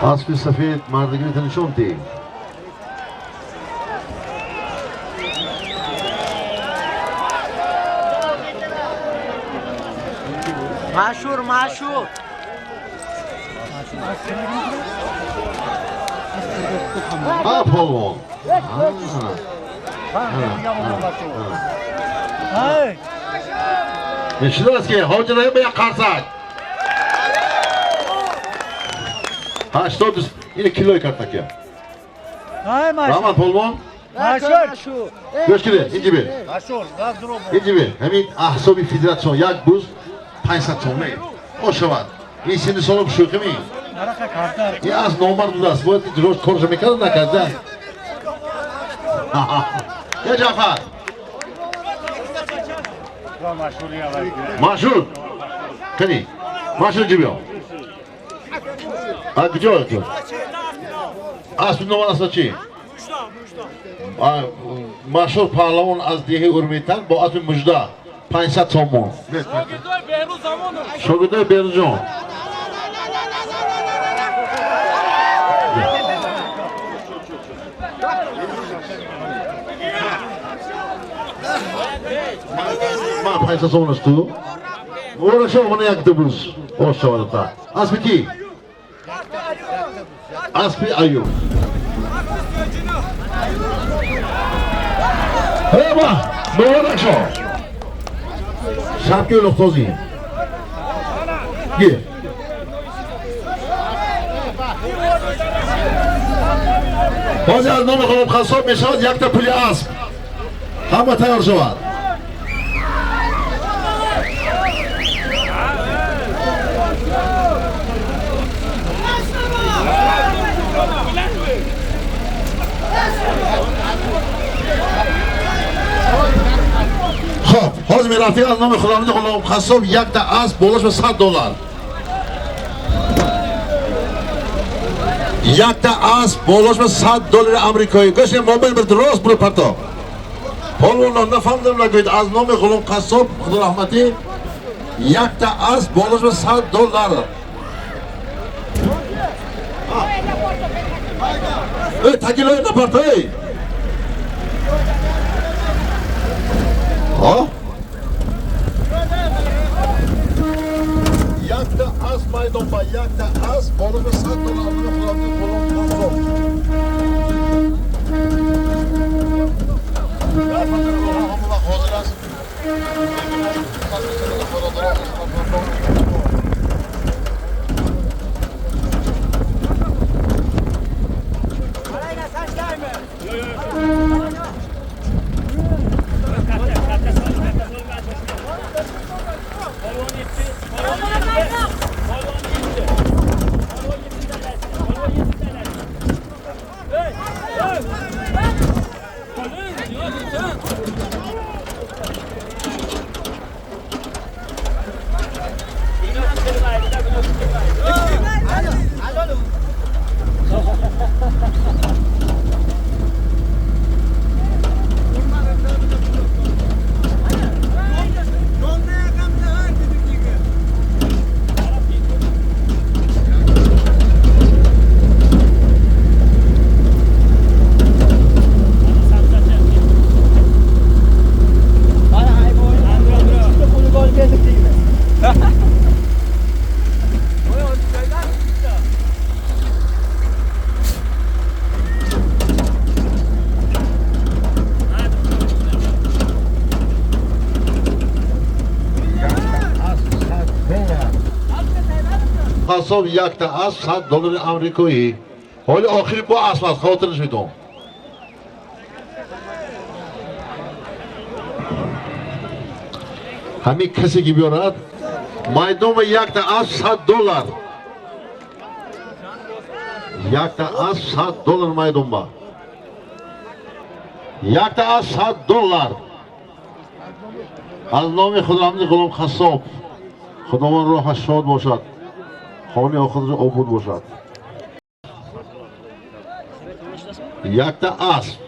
Аспи сафед мардагиро нишон диҳ. Машур, машур. А, полвон. Нишон ки ҳоҷираи ба як қарсак. 82 ин килои картакия. Раҳмат полвон. Машур. Гӯш кунед, инҷи бе. Инҷи бе. Ҳамин аҳсоби федератсион як буз 500 сомон. Ошавад. Ин синни солом шӯхӣ ми? Ин аз номард будааст. Бояд рост корша мекард, накарда. Я Ҷафар. Машур. Кани. Машур ҷи биё. А куҷо ту? Асби номад аст чӣ? Машҳур паҳлавон аз деҳаи Урмитан бо асби Мужда 500 сомон. Шогирдои Берӯзҷон. Ма 500 сомон аст ту? Ора шо мана як дубуз. Ошавадата. Асби кӣ? Асби Аюб. Ҳеба, муборак шо. Шабки лухтозӣ. Гир. Ҳозир аз номи Ғулом Қассоб мешавад якта пули асп. Ҳама тайёр шавад. Хоб, ҳозир мерафтем аз номи Худованди Ғулом Қассоб якта асп болош ба 100 доллар. Якта асп болош ба 100 доллари амрикоӣ. Гӯш мобил бирд рост буро парто. Полвонон нафаҳмидам нагӯед аз номи Ғулом Қассоб Худо раҳматӣ якта асп болош ба 100 доллар. Эй, тагилои напарто, эй. А? Якта асп майдон ба якта асп болош ба 100 доллар аз номи Худованди Ғулом Қассоб. Ҳозир аст. Қассоб якта асп 100 доллари амрикоӣ. Ҳоли охири бо асп аст, хотираш медом. Ҳамин касе ки биёрад майдон ба якта асп 100 доллар. Якта асп 100 доллар майдон ба. Якта асп 100 доллар. Аз номи Худованди Ғулом Қассоб. Худованд роҳаш шод бошад. Хони охираш обуд бошад. Якта асп.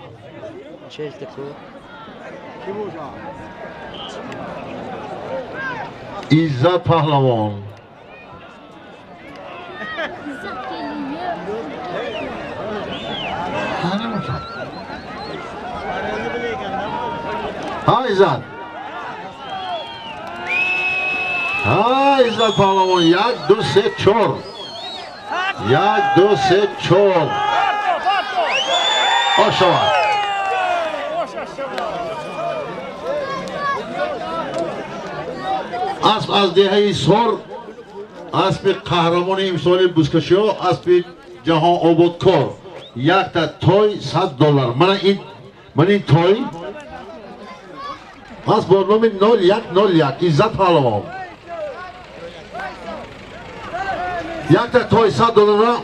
Иззат паҳлавон. Ҳа, Иззат. Ҳа, Иззат паҳлавон. 1, 2, 3, 4. 1, 2, 3, 4. Ошавад. Асп аз деҳаи Сор, аспи қаҳрамони имсоли бузкашиҳо, аспи ҷаҳонободкор. Якта той $100. Мана ин той асп бо номи 0101 Иззат паҳлавон. Якта той $100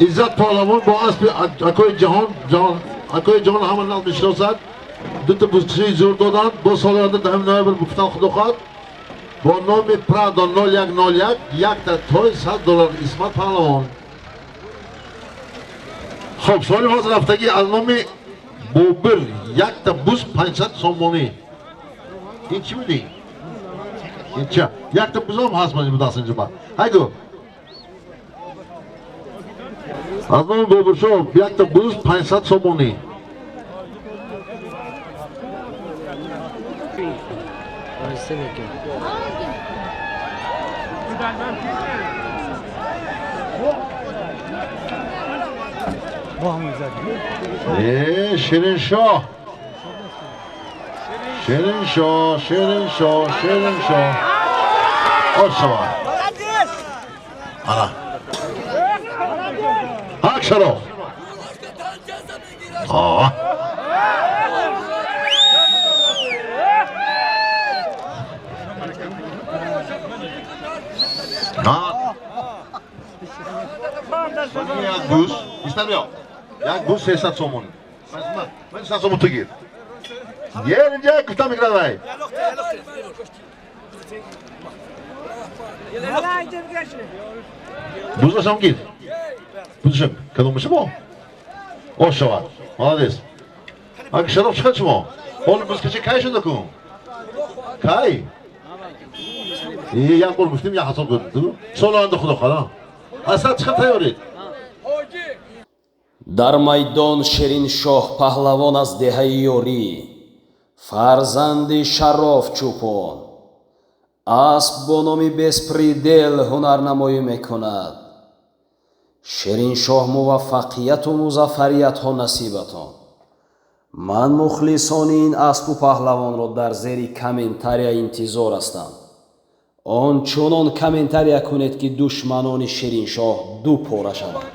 Иззат паҳлавон бо аспи акои ҷаҳон, акои ҷаҳон ҳама нағз мешиносад. Дута бузкашии зур доданд. Бо соли оянда 10 ноябр гуфтан худо хоҳад. Бо номи Прадо 0101 якта той $100 Исмат паҳлавон. Хоб, соли ҳозир рафтагӣ аз номи Бобир якта буз 500 сомонӣ. Ин чӣ будӣ? Ин ча? Якта бузам ҳаст ман будаст инҷо ба. Ҳайгу. Аз номи Бобиршоҳ якта буз 500 сомонӣ. Шириншоҳ. Шириншоҳ, Шириншоҳ, Шириншоҳ. Ошава. Ана. Ҳак шароф. Як буз, истар биё. Як буз 300 сомон. Ман 300 сомон ту гир. Ер инҷа гуфтам мегирад вай. Бузашам гир. Бузашам кадомаша мо? Ош шавад. Молодец. Аки Шароф чӣ шумо? Ҳоло бузкаши кай шуда кун? Кай? Як бор гуфтем, як ҳасоб додем. Соли оянда худо хоҳад. Асад чӣ тайёред? Дар майдон Шириншоҳ паҳлавон аз деҳаи Ёрӣ, фарзанди Шароф чӯпон, асп бо номи Беспридел ҳунарнамоӣ мекунад. Шириншоҳ муваффақияту музаффариятҳо насибатон. Ман мухлисони ин аспу паҳлавонро дар зери комментария интизор ҳастам. Он чунон комментария кунед, ки душманони Шириншоҳ ду пора шаванд.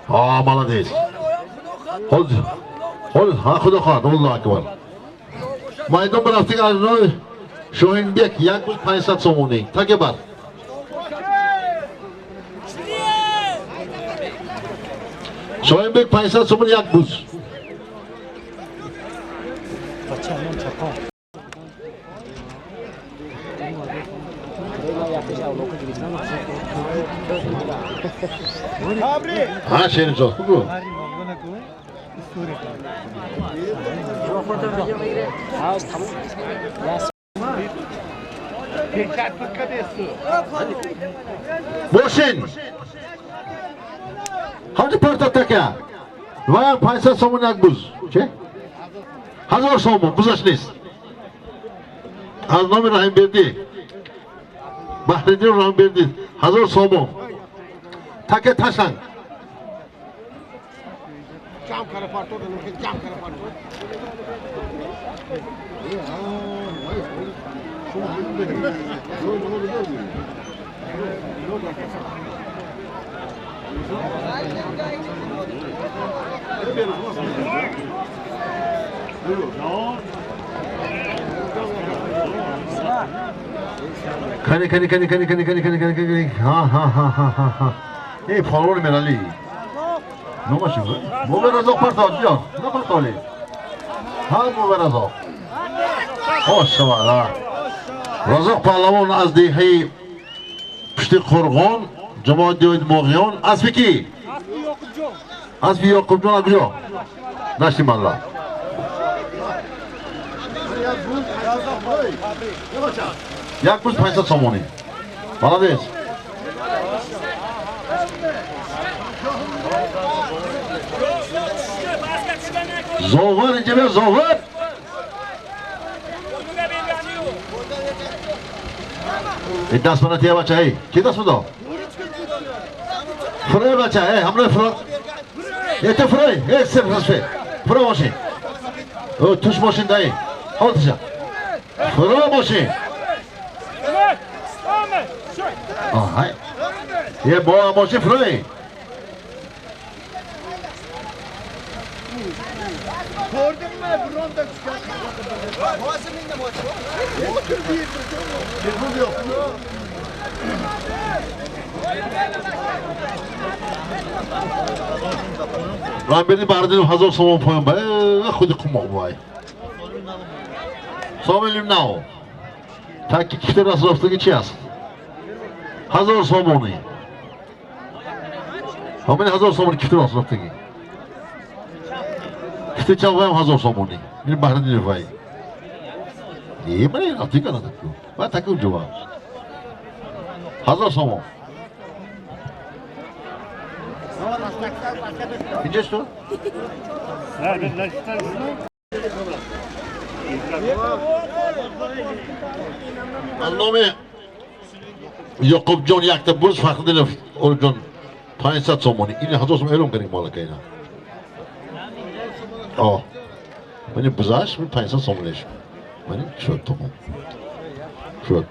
А, молодец. Ҳоз, ҳа, худо хоҳад, Аллоҳу акбар. Майдон барафтиг аз нои Шоҳинбек як буз 500 сомонӣ. Таке бар. Шоҳинбек 500 сомонӣ як буз. Ҳа, Шириншоҳ, бугу. Мошин. Ҳамҷи партоб така. Ваям 500 сомон як буз. Че? 1000 сомон бузаш нест. Аз номи Раҳимбердӣ. Баҳриддин Раҳимбердӣ 1000 сомон. Така ташанг. Кани кани кани кани кани кани кани кани кани ҳа ҳа ҳа ҳа ҳа ҳа. Эй палвони Мерали. Номаш чӣ буд? Мубаразоқ партод биё. На партоли. Ҳа, Мубаразоқ. Хош шавад, ҳа. Разоқ паҳлавон аз деҳаи пушти Қурғон, ҷамоати деҳоти Моғиён. Аспи кӣ? Аспи Ёқубҷон. Аз куҷо? Дашти Малла. Як буз 500 сомонӣ. Молодец. Зовар инҷа бия, Зовар. Ин даст мана тия бача, эй. Ки даст медод? Фурой бача, эй, ҳамроҳи фурой. Эй, ту фурой, эй, сир фурой. Фурой мошин. О, туш мошин дай. Ҳол туша. Фурой мошин. Ай. Е, бо мошин фурой. Рамберди Баҳриддинов 1000 сомон поён ба худи қумоқ бувай. Сомилим нав. Таки кифти расрофтаги чи аст? 1000 сомонӣ. Ҳамин 1000 сомонӣ кифти расрофтаги. Кифти чалваям 1000 сомонӣ. Ин Баҳриддинов вай. Е, ман рафти кана таку. Ва таку ҷува. 1000 сомон. Инҷа что? Аз номи Ёқубҷон якта буз, Фахриддинов Орҷон 500 сомонӣ. Ин 1000 сомон эълон кардем малака ина. О. Мани бузаш 500 сомониш. Мани шуд тамом. Шуд.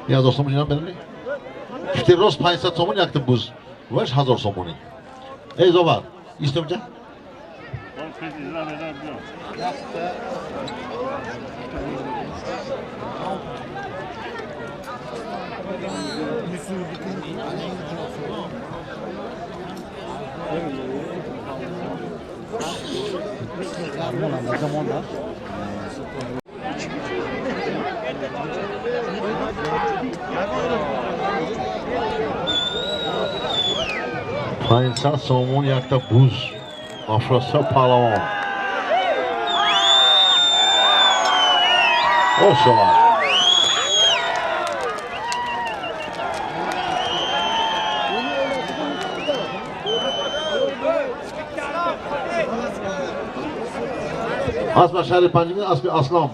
Ин 1000 сомон ина берли? Кифти рост 500 сомон якта буз. Ваш 1000 сомонӣ. Эй Зовар, истомҷа? Панҷсад сомон якта буз. Афросиёб паҳлавон. Ошавад. Асп шаҳри Панҷакент, аспи Аслам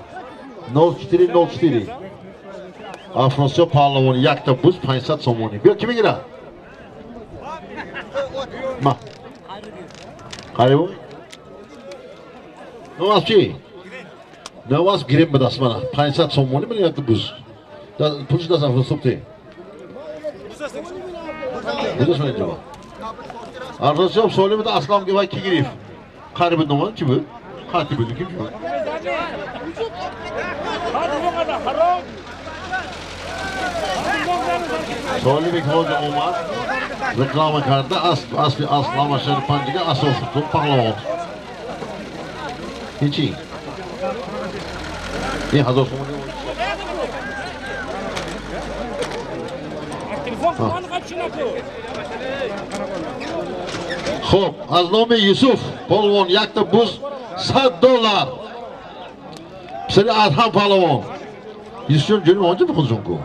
0404. Афросиёб паҳлавон якта буз 500 сомонӣ. Биё, ки мегирад? Ма. Қариб? Ном асп чи? Ном асп гирем ба даст мана. 500 сомонӣ мана якта буз. Пулш даст Афросиёб те. Бузаш мана инҷо. Афросиёб солим буд, Аслам вай ки гирифт? Қариб номан чи буд? Қати буд, ким буд? Солиме ки ҳозир омад, реклама карда, аспи Аслам шаҳри Панҷига асос паҳлавон. Ин чи? Ин 1000 сомонӣ. Хоб, аз номи Юсуф полвон якта буз $100. Писари Адҳам паҳлавон. Юсуфҷон ҷони онҷа бихудшон ку.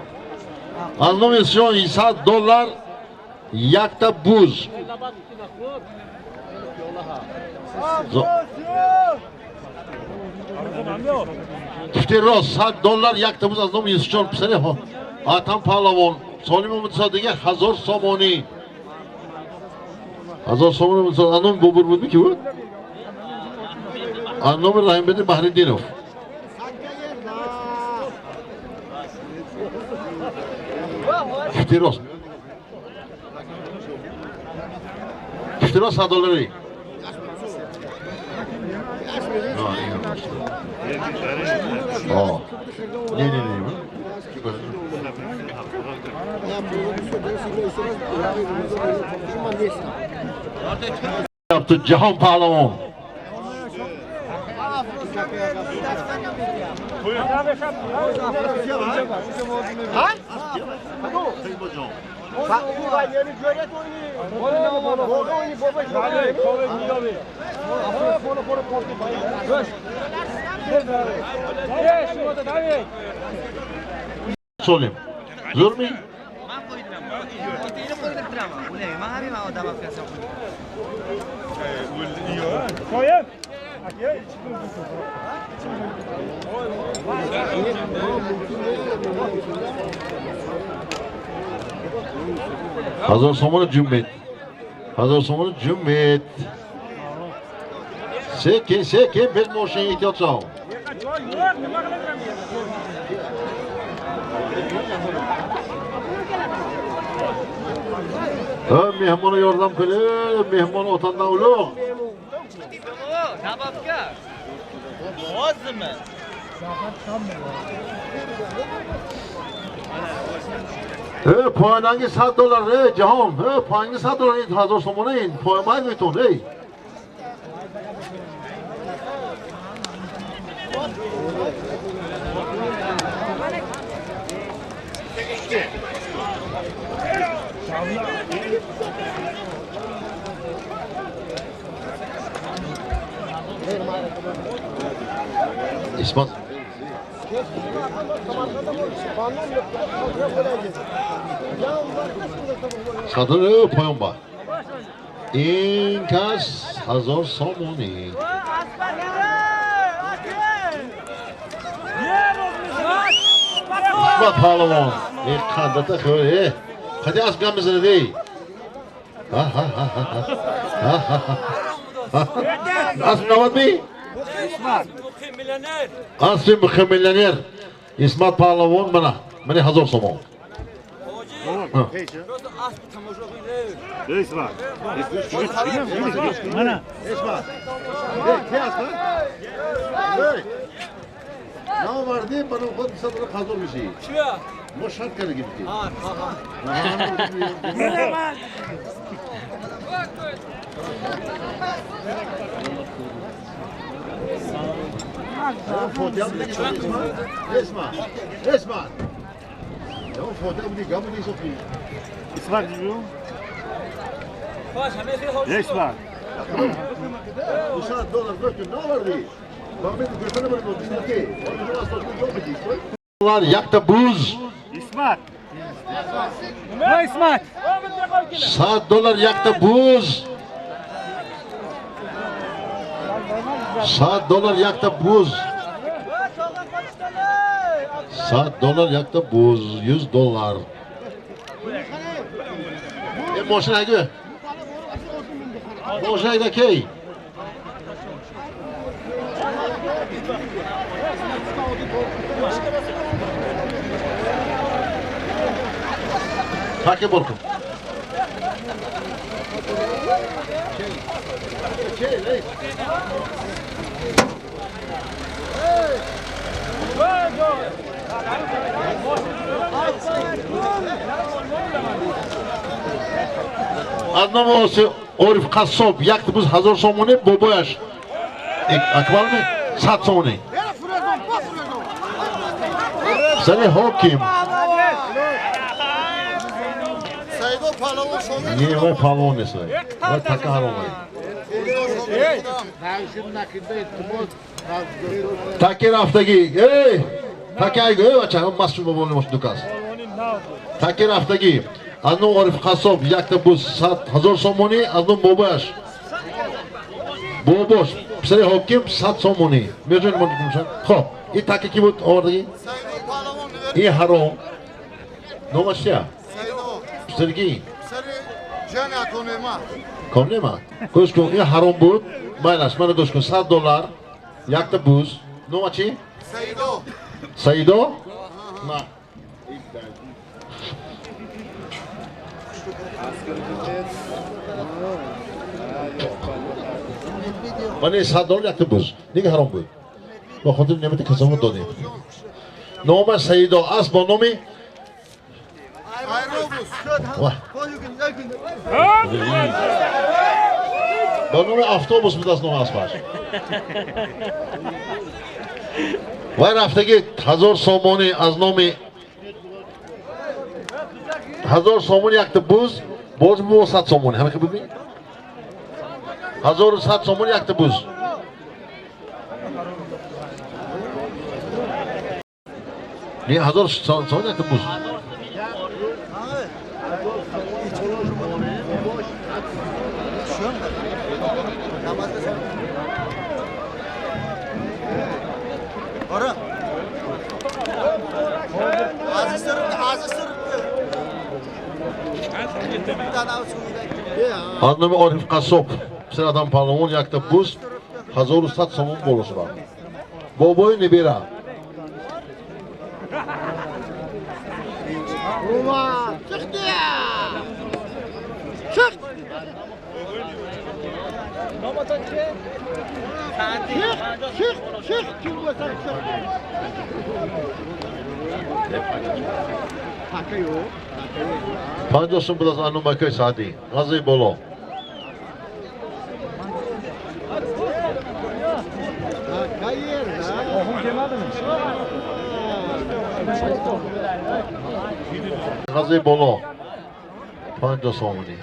Аз номи Юсуфҷон $100 якта буз. Кифти рост $100 якта буз аз номи Юсуфҷон писари Адҳам паҳлавон. Солим омадса дига 1000 сомонӣ. 1000 сомонӣ аз номи Бобур буд ки буд? Аз номи Раҳимбеди Баҳриддинов. Кифти рост. Кифти рост $100. Не, не, не. Ҷаҳон паҳлавон. Солим. Зурми? Ҳазор сомона ҷумбед. Ҳазор сомона ҷумбед. Секин, секин, без мошин эҳтиёт шав. Меҳмонро ёрдам кунед, меҳмон отандан улуғ. Поянанги $100, ҷаҳон, поянги $100, ҳазор сомона ин, поямай гӯйтон, эй. Исмат. Садр поён ба. Ин кас ҳазор сомонӣ. Исмат паҳлавон. Э қандата хӯр, э. Қади асп гам мезанад, эй. Асп навад ми? Аспи миллионер. Исмат паҳлавон мана. Мани ҳазор сомон. Наовардем, барои худ садро қазо мешӣ. Мо шарт кардагим ки. Якта буз. Исмат. Исмат. $100 якта буз. $100 якта буз. $100 якта буз. $100. Мошин айгы. Мошин айда кей. Таке боркун. Аз номи Ориф Қассоб якта буз ҳазор сомонӣ, бобояш Акбал ми 100 сомонӣ. Сари ҳоким. Не, вай паҳлавон нест вай. Вай така ҳаром вай. Таки рафтагӣ. Эй! Таки айгӯ, эй бача, масҷид бобони мошин дукас. Таки рафтагӣ. Аз номи Ориф Қассоб якта буз 1000 сомонӣ, аз номи бобояш. Бобош, писари ҳоким 100 сомонӣ. Меҷон мон куншан. Хоб, ин таки ки буд овардагӣ? Ин ҳаром. Номаш чия? Писари ки? Комнема. Гӯш кун, ин ҳаром буд. Майлаш, мана гӯш кун, $100 якта буз. Нома чи? Саидо. Саидо? На. Мани $100 якта буз. Дига ҳаром буд. Ба хотири неъмати касофат додем. Номаш Саидо аст бо номи бо номи автобус буд аст номи аспаш. Вай рафтагӣ 1000 сомонӣ аз номи 1000 сомонӣ якта буз, боз бо 100 сомонӣ. Ҳама ки бибин? 1100 сомонӣ якта буз. Не, 1000 сомонӣ якта буз. Аз номи Ориф Қассоб, писари Адам Паҳлавон, якта буз 1100 сомон боло шавад. Бобои небера. Панҷоҳ сум буд аз аннумакои Саъдӣ. Ғазаи боло. Ғазаи боло. 50 сомонӣ.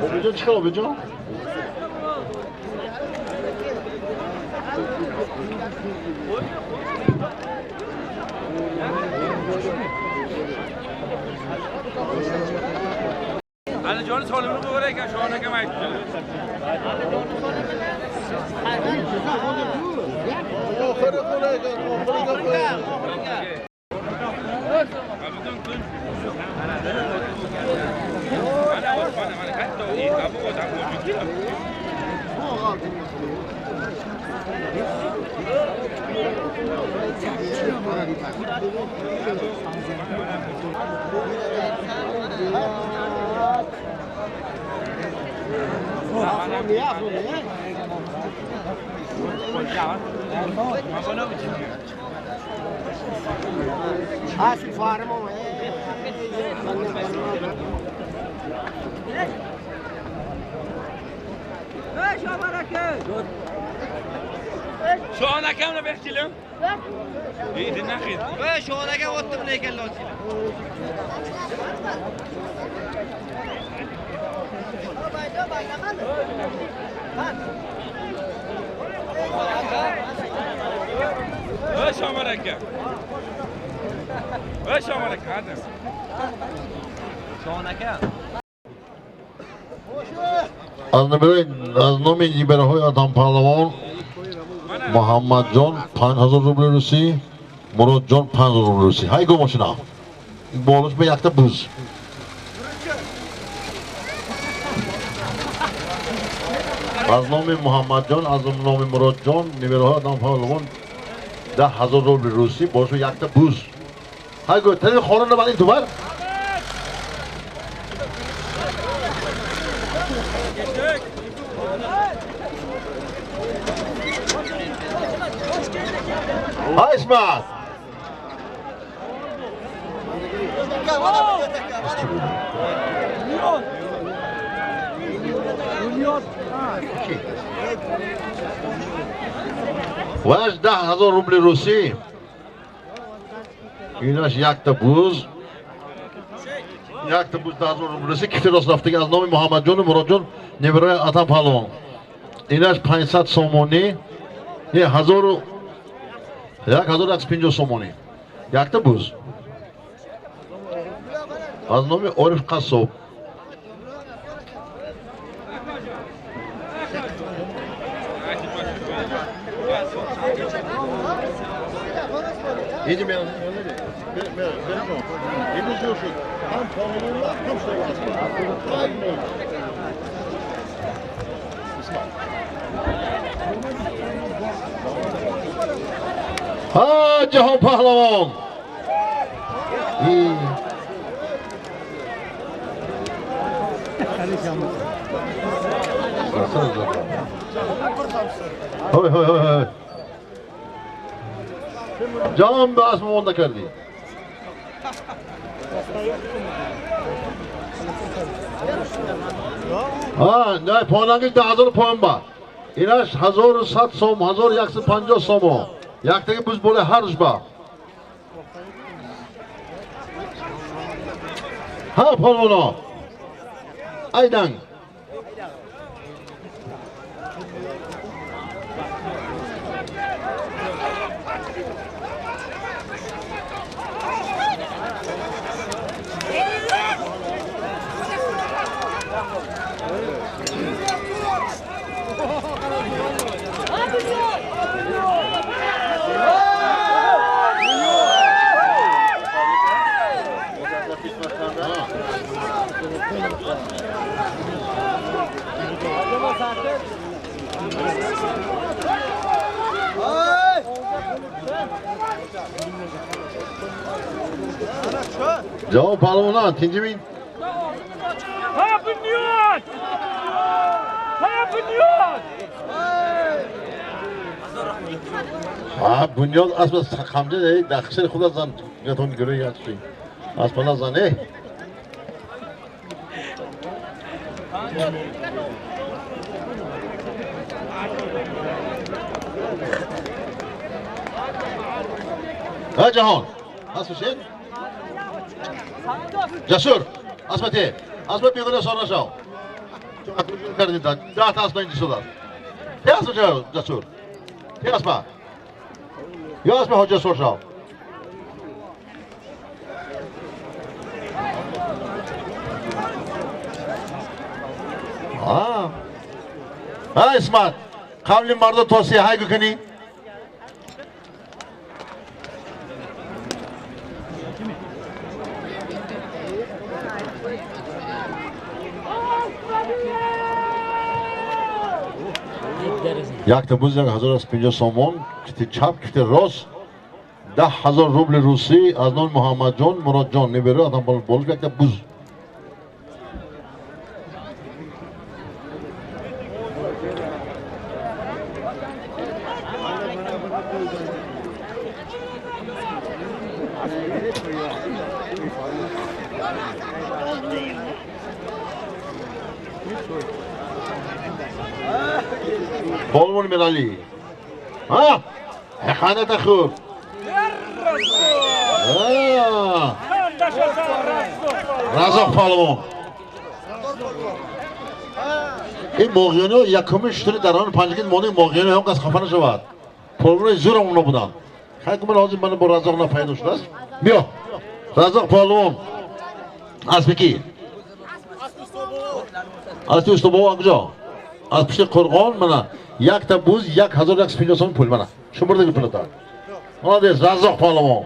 Обиҷон, чӣ хел обиҷон? جان سالم رو ببره که شما نگم Аз номи нибераҳои Адам Паҳлавон Муҳаммадҷон 5000 рубли русӣ, Муродҷон 5000 рубли русӣ. Ҳай го мошина. Болош ба якта буз. Аз номи Муҳаммадҷон, аз номи Муродҷон, нибераҳои Адам Паҳлавон 10000 рубли русӣ, болош ба якта буз. Ҳай го, тари хона набар ин тубар. Ҳа Исмат! Ваш 10000 рубли русӣ. Инаш якта буз. Якта буз 10000 рубли русӣ. Кифти рост рафтагӣ аз номи Муҳаммадҷону Муродҷон небераи Адам Паҳлавон. Инаш 500 сомонӣ. Не, 1150 сомонӣ. Якта буз. Аз номи Ориф Қассоб. Иди мен, ҳам паҳлавонла, ҳам ҳа ҷаҳон паҳлавон. Ҳой ҳой ҳой ҳой. Ҷон ба асп монда кардӣ. Не, понангиш 10 000 поён ба. Инаш 1100 сом, 1150 сомо. Яктаги буз боле ҳарш ба. Ҳа, полвоно. Айданг. Ҷавоб паҳлавонан, тинҷимин? Ҳа, Бунёд! Ҳа, Бунёд! Ҳа, Бунёд асба хамҷа дар хисари худа зан, гатон гирӯи якши. Аспа назан, э? Ҳа, Ҷаҳон, аспа шед? Ҷасур, аспа те, аспа бегуна сор нашав. Кардӣ 10 та аспа инҷи шудааст. Те аспа Ҷасур, те аспа. Ё аспа ҳоҷа сор шав. Ҳа, Исмат, қавли мардо тоси ҳайгу кунӣ? Якта буз 1050 сомон, кити чап, кити рост, 10 000 рубли русӣ аз номи Муҳаммадҷон Муродҷон неберо адам болиш якта буз. Полвон Мирали. Ҳа? Ханата хӯр. Разоқ палвон. Ин моғиёниҳо якумин шутури дарони панҷакит мондаги моғиёниҳо ҳам кас хафа нашавад. Полвонои зӯрам оно буданд. Хай гумон ҳозир мана бо Разоқ на пайдо шудааст. Биё. Разоқ палвон. Аспи ки? Аспи Устобобо аз куҷо? Аз пушти Қурғон мана якта буз 1150 сом пул мана. Шу бурдаги пулата. Молодец, Разоқ палвон.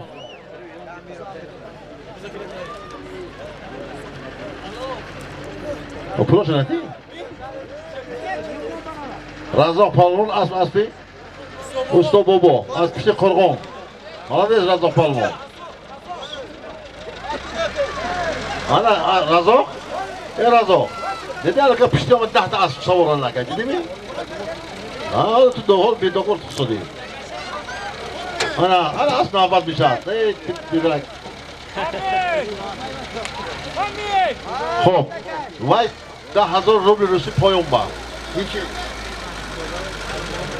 Пулоша натӣ? Разоқ палвон асп аспи Устобобо аз пушти Қурғон. Молодец, Разоқ палвон. Ана Разоқ? Э Разоқ. Диди алака пушти омад 10 та асп саворан лака, дидими? А, ту доҳол бедоғор тухсодӣ. Ана, ана асп навбат мешавад. Э, бибирак. Хоб, вай 10 000 рубли русӣ поён ба. Ҳичи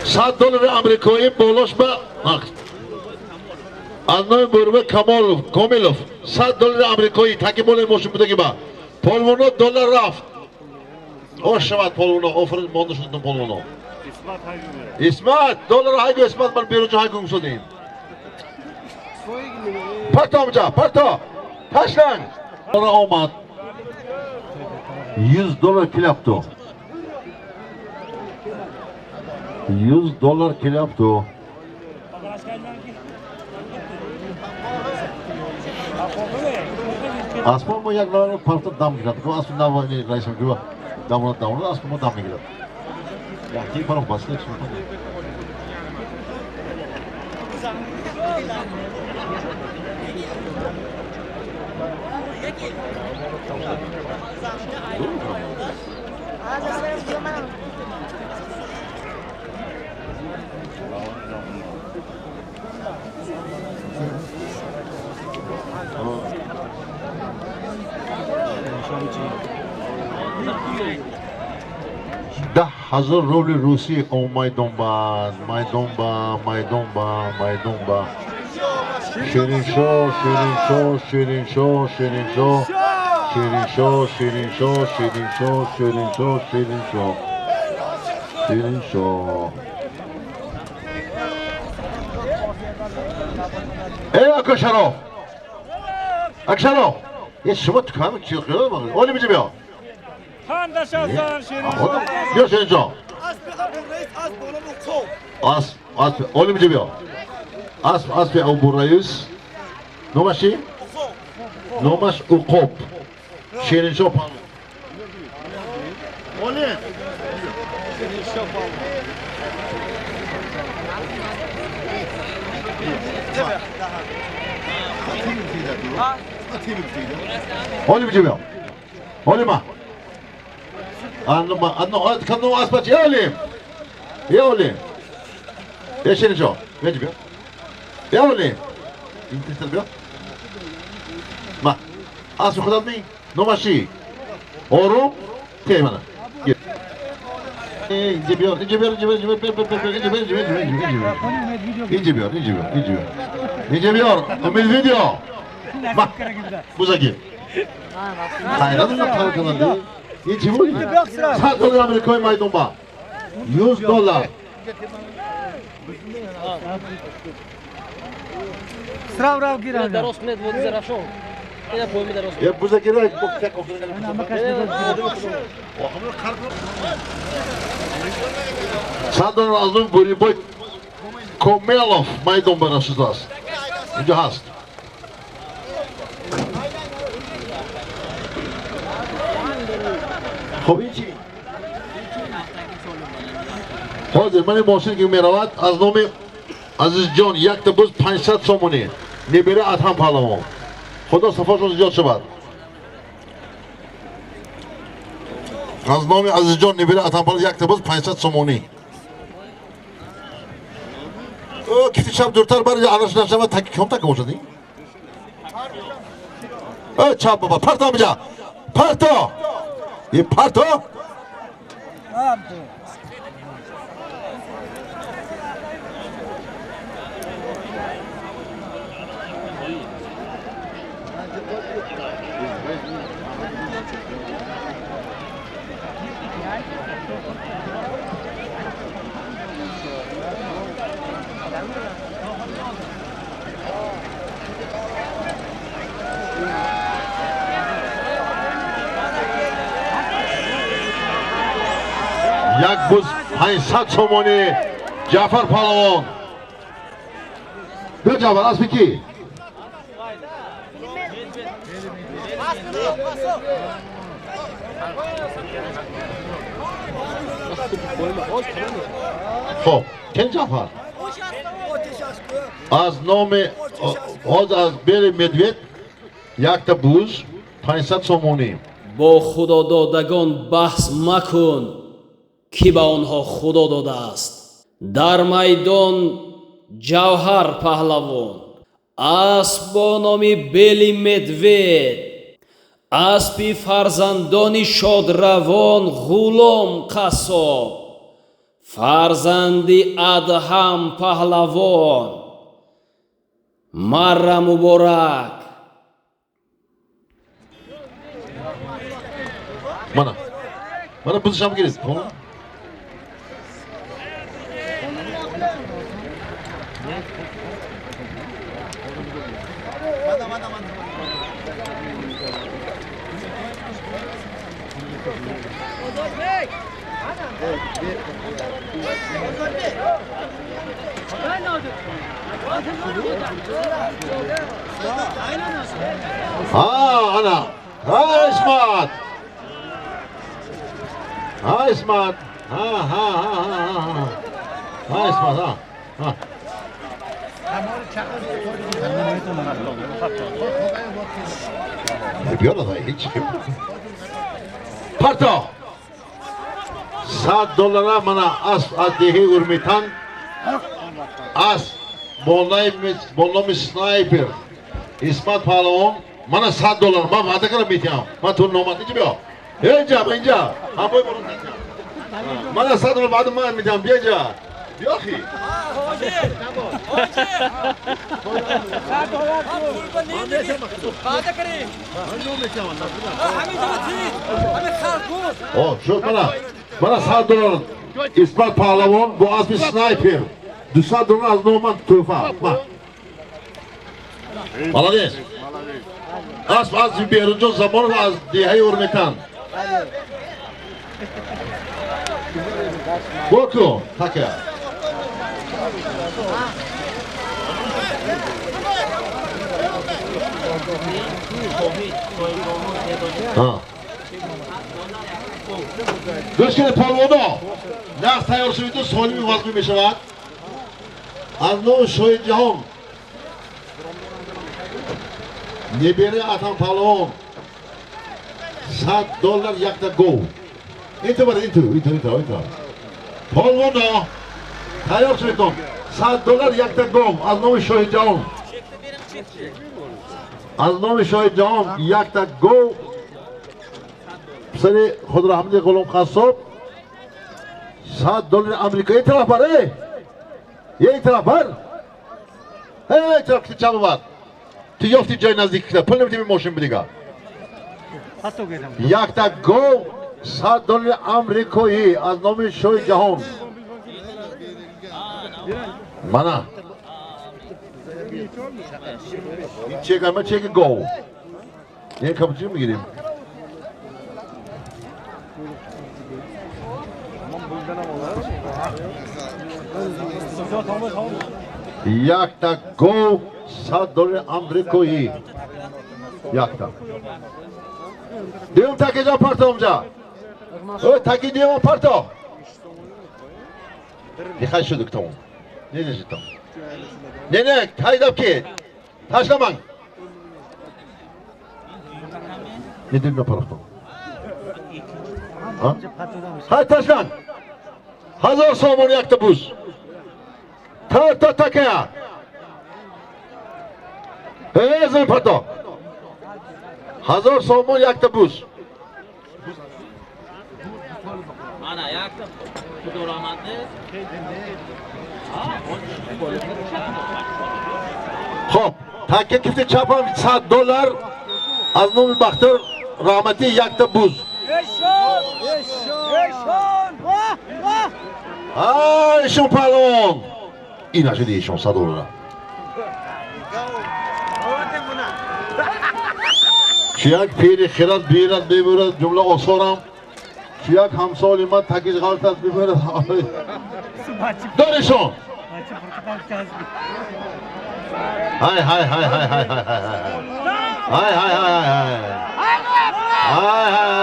100 доллари амрикоӣ болош ба аз номи Бурба Камолов, Комилов 100 доллари амрикоӣ таки болои мошин будаги ба. Полвоно доллар рафт. Ош шавад полвоно, офарин монда шудатон полвоно. Исмат, доллар ҳайгу Исмат ман берунҷо ҳайгу гусодем. Парто амҷа, парто. Ташланг. Доллар омад. 100 доллар kelyapti. 100 dollar kelyapti. Аспо мо як навар парта дам гирад. Ко асп навани раисам гуфт дамона дамона асп мо дам мегирад. Якти паро баслек шуд. 10 000 рубли русӣ. О, майдонба, майдонба, майдонба, майдонба. Шириншо, Шириншо, Шириншо, Шириншо, Шириншо, Шириншо, Шириншо, Шириншо, Шириншо, Шириншо. Эй, Акашаров! Акшаров! Е, шумо туками чӣ оли биҷа биё. Биё, Ширинҷон. Асп, асп, оли биҷа биё. Асп, аспи Абураис. Номаш чӣ? Номаш Уқоб. Шириншо палвон. Оли! Оли биҷа биё. Оли ма. Анно, анно, канно аспа чи? Оли! Е, оли! Е, Шириншо, биё биё. Е, оли! Интистар биё. Ма. Аспи худат ми? Номаш чӣ? Орум? Те мана. Инҷа биёр, инҷа биёр, инҷа биёр, инҷа биёр, инҷа биёр, инҷа биёр, инҷа биёр. Инҷа биёр, инҷа биёр, инҷа биёр. Инҷа биёр, умед видео. Ма. Бузаги. Хайрат қабул кунанди. Ин чӣ буд? 100 доллар амрикои майдонба. 100 доллар. Срав рав гирам. Дароз кунед води Зарафшон. Ина поими дароз. Е, бузаги ра. 100 доллар аз номи Бурибой Комелов майдон барашудааст. Инҷо ҳаст. Хоб, ин чӣ? Ҳозир мани мошин ки меравад, аз номи Азизҷон якта буз 500 сомонӣ. Небера Адҳам паҳлавон. Худо сафошон зиёд шавад. Аз номи Азизҷон небера Адҳам паҳлавон якта буз 500 сомонӣ. О, кифти чап дуртар бар, араш нашава, таки ком така бошад ин? Э, чап баба, парто биҷа. Парто! Е, парто! Як буз 500 сомонӣ, Ҷаъфар паҳлавон. Биё, Ҷаъфар, аспи кӣ? Хоб, кен Ҷаъфар? Аз номи ҳозир аз Бели Медвед якта буз 500 сомонӣ. Бо худододагон баҳс макун, ки ба онҳо худо додааст. Дар майдон Ҷавҳар паҳлавон, асп бо номи Бели Медвед, аспи фарзандони шодравон Ғулом Қассоб, фарзанди Адҳам паҳлавон. Марра муборак. Мана. Мана бузишам гиред. Ha, ana. Ha, Ismat. Ha, Ismat. Ha, ha, ha, ha, ha. Ha, Ismat, ha. Ha. Биёр, ҳеч. Парто. 100 доллара мана асп аз деҳаи Урмитан. Асп. Бо номи Снайпер Исмат паҳлавон мана $100. Ман ваъда кардам, метиҳам. Ман ту номад инҷа биё, инҷа, инҷа ҳамбой, мана $100 ваъда ман метиҳам. Биё инҷа, биё ахи. Шуд, мана, мана $100. Исмат паҳлавон бо аспи Снайпер, $200 аз номи ман тӯҳфа. Молодец. Асп аз Беҳрунҷон Замонов аз деҳаи Урметан. Боку така. Гӯш кунед, полвоно, нағз тайёр шавиду, солими вазмӣ мешавад. Аз номи Шоҳи Ҷаҳон, небераи Атам паҳлавон, $100, якта гов. Инту бар, инту, инту, инту, инту. Полвоно, тайёр шаведон. $100, якта гов аз номи Шоҳи Ҷаҳон, аз номи Шоҳи Ҷаҳон якта гов, писари Худрахмади Ғулом Қассоб, $100 амрико. Ин тараф бар, эй, ин тараф бар, эй, тараф ки чап бар. Ту ёфти ҷои наздик, пул намедиҳи, мошин бидига. Якта гов, $100 амрикоӣ аз номи Шоҳи Ҷаҳон. Мана ин чек, ама чеки гов, ин капучино мегирем. Якта гов, $100 амрикоӣ, якта. Дуюм такиҷа парто, онҷа таки дуюм парто. Дихай шуд, тамом. Не, не, тамом, не, не, ҳайдаб ки ташламан. Не, дуюм напарохтам. Ҳай, ташлан. 1000 сомон, якта буз. Тарта такая замин парто. 1000 сомон, якта буз. Mana yakta Xudoramatni. Хоб, таки кифти чапам, $100 аз номи Бахтиёр Раҳматӣ, якта буз. Ишон паҳлавон, ин ашуди ишон $100. Чи як пири хирад бирад, бибурад ҷумла осорам, чи як ҳамсоли ман такиш ғалтад, бибурад доришон. Ҳай, ҳай, ҳай, ҳай, ҳай, ҳай, ҳай, ҳай, ҳай, ҳай, ҳай, ҳай, ҳай,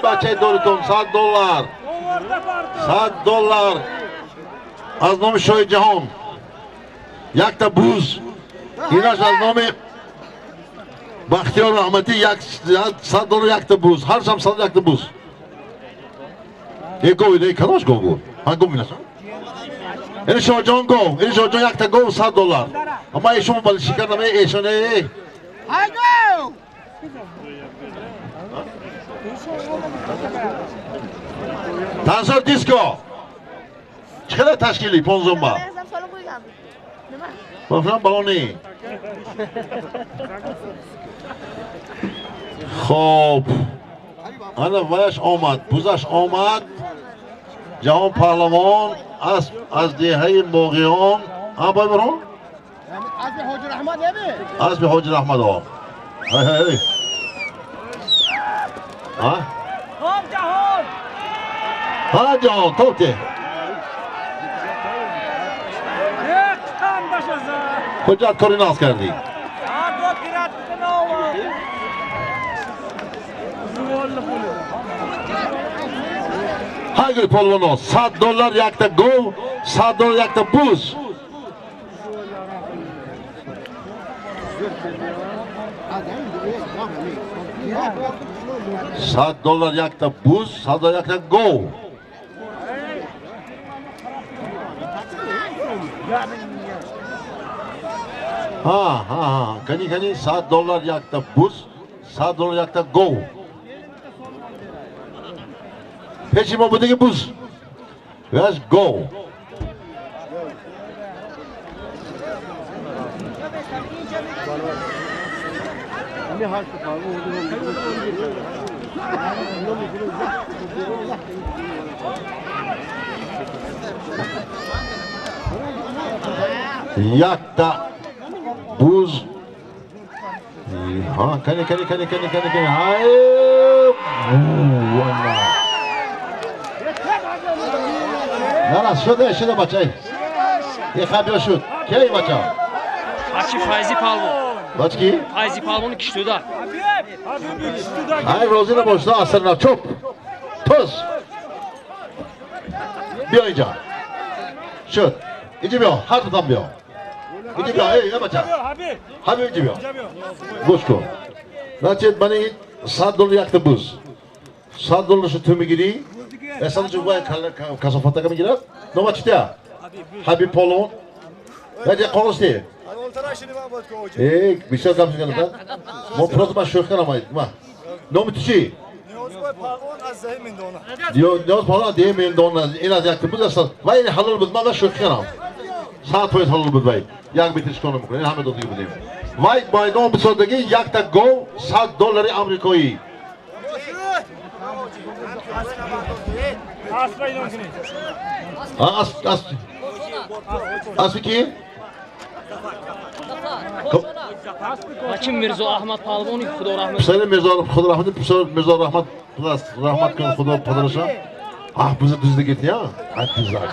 бачаи доритон, $100, $100 аз номи Шоҳи Ҷаҳон, якта буз. Инаш аз номи Бахтиёр Раҳматӣ, $100, якта буз. Ҳаршам сад, якта буз. Е гов, е кадомаш гов буд? Ҳа, гов минаш. Ин Шоҳҷон гов, ин Шоҳҷон, якта гов, $100. Амма эшон балиши кардам, эшон э. Тансор диско. Чӣ қадар ташкилӣ понзумба? Бафрам балони. Хоб. Ана ваяш омад, бузаш омад. Ҷаҳон паҳлавон аз деҳаи Моғиён. А бой барон? Азби Ҳоҷи Раҳмат неби? Азби Ҳоҷи Раҳмат о. Ҳай, ҳай, ҳай. А? Хоб, ҷаҳон! Ҳа, ҷаҳон, топте. Як чанд башаза. Ҳуҷҷат кори нағз кардӣ. Дод гирад кунова. Ҳай, полвоно, $100, якта гов, $100, якта буз. $100, якта буз, $100, якта гов. Ҳа, ҳа, ҳа. Кани, кани, $100 якта буз, $100 якта гов. Пеши мо будаги буз. Ваз гов. Якта буз. Ҳа, кани, кани, кани, кани, кани, кани. Ҳай! Вана. На, на, шуда, шуда бачай. Еха биё шуд. Ки бача? Бачи Файзи Палвон. Бач ки? Файзи Палвони Киштуда. Ай розӣ набошда аср на чоп. Тоз. Биё инҷа. Шуд. Инҷа биё, ҳар дутам биё. Инҷа биё, эй, эй бача. Ҳабиб инҷа биё. Гӯш кун. Значит, мани $100 якта буз. $100 ту мегирӣ. Эсалҷу вай касофатака мегирад. Нома читя? Ҳабиб Полон. Яке қоғоз. Эй, бисёр гап зиганада. Мо просто ман шӯхӣ кардам. Ма. Номи ту чӣ? Ниёз Палвон аз деҳаи Мендона. Ин аз якта буз аст. Вай ин ҳалол буд. Ман шӯхӣ кардам. 100% ҳалол буд вай. Як метр чикор намекунад. Ин ҳама додагӣ будем. Вай майдон бисодагӣ якта гов $100 амрикоӣ. Асби ки? Бачи Мирзо Аҳмад Палвони Худо раҳмат. Писари Мирзо Худо раҳмат, писари Мирзо раҳмат, раҳмат кун Худо падараша. Аҳ, буза дузда кети, я? Ай дузак.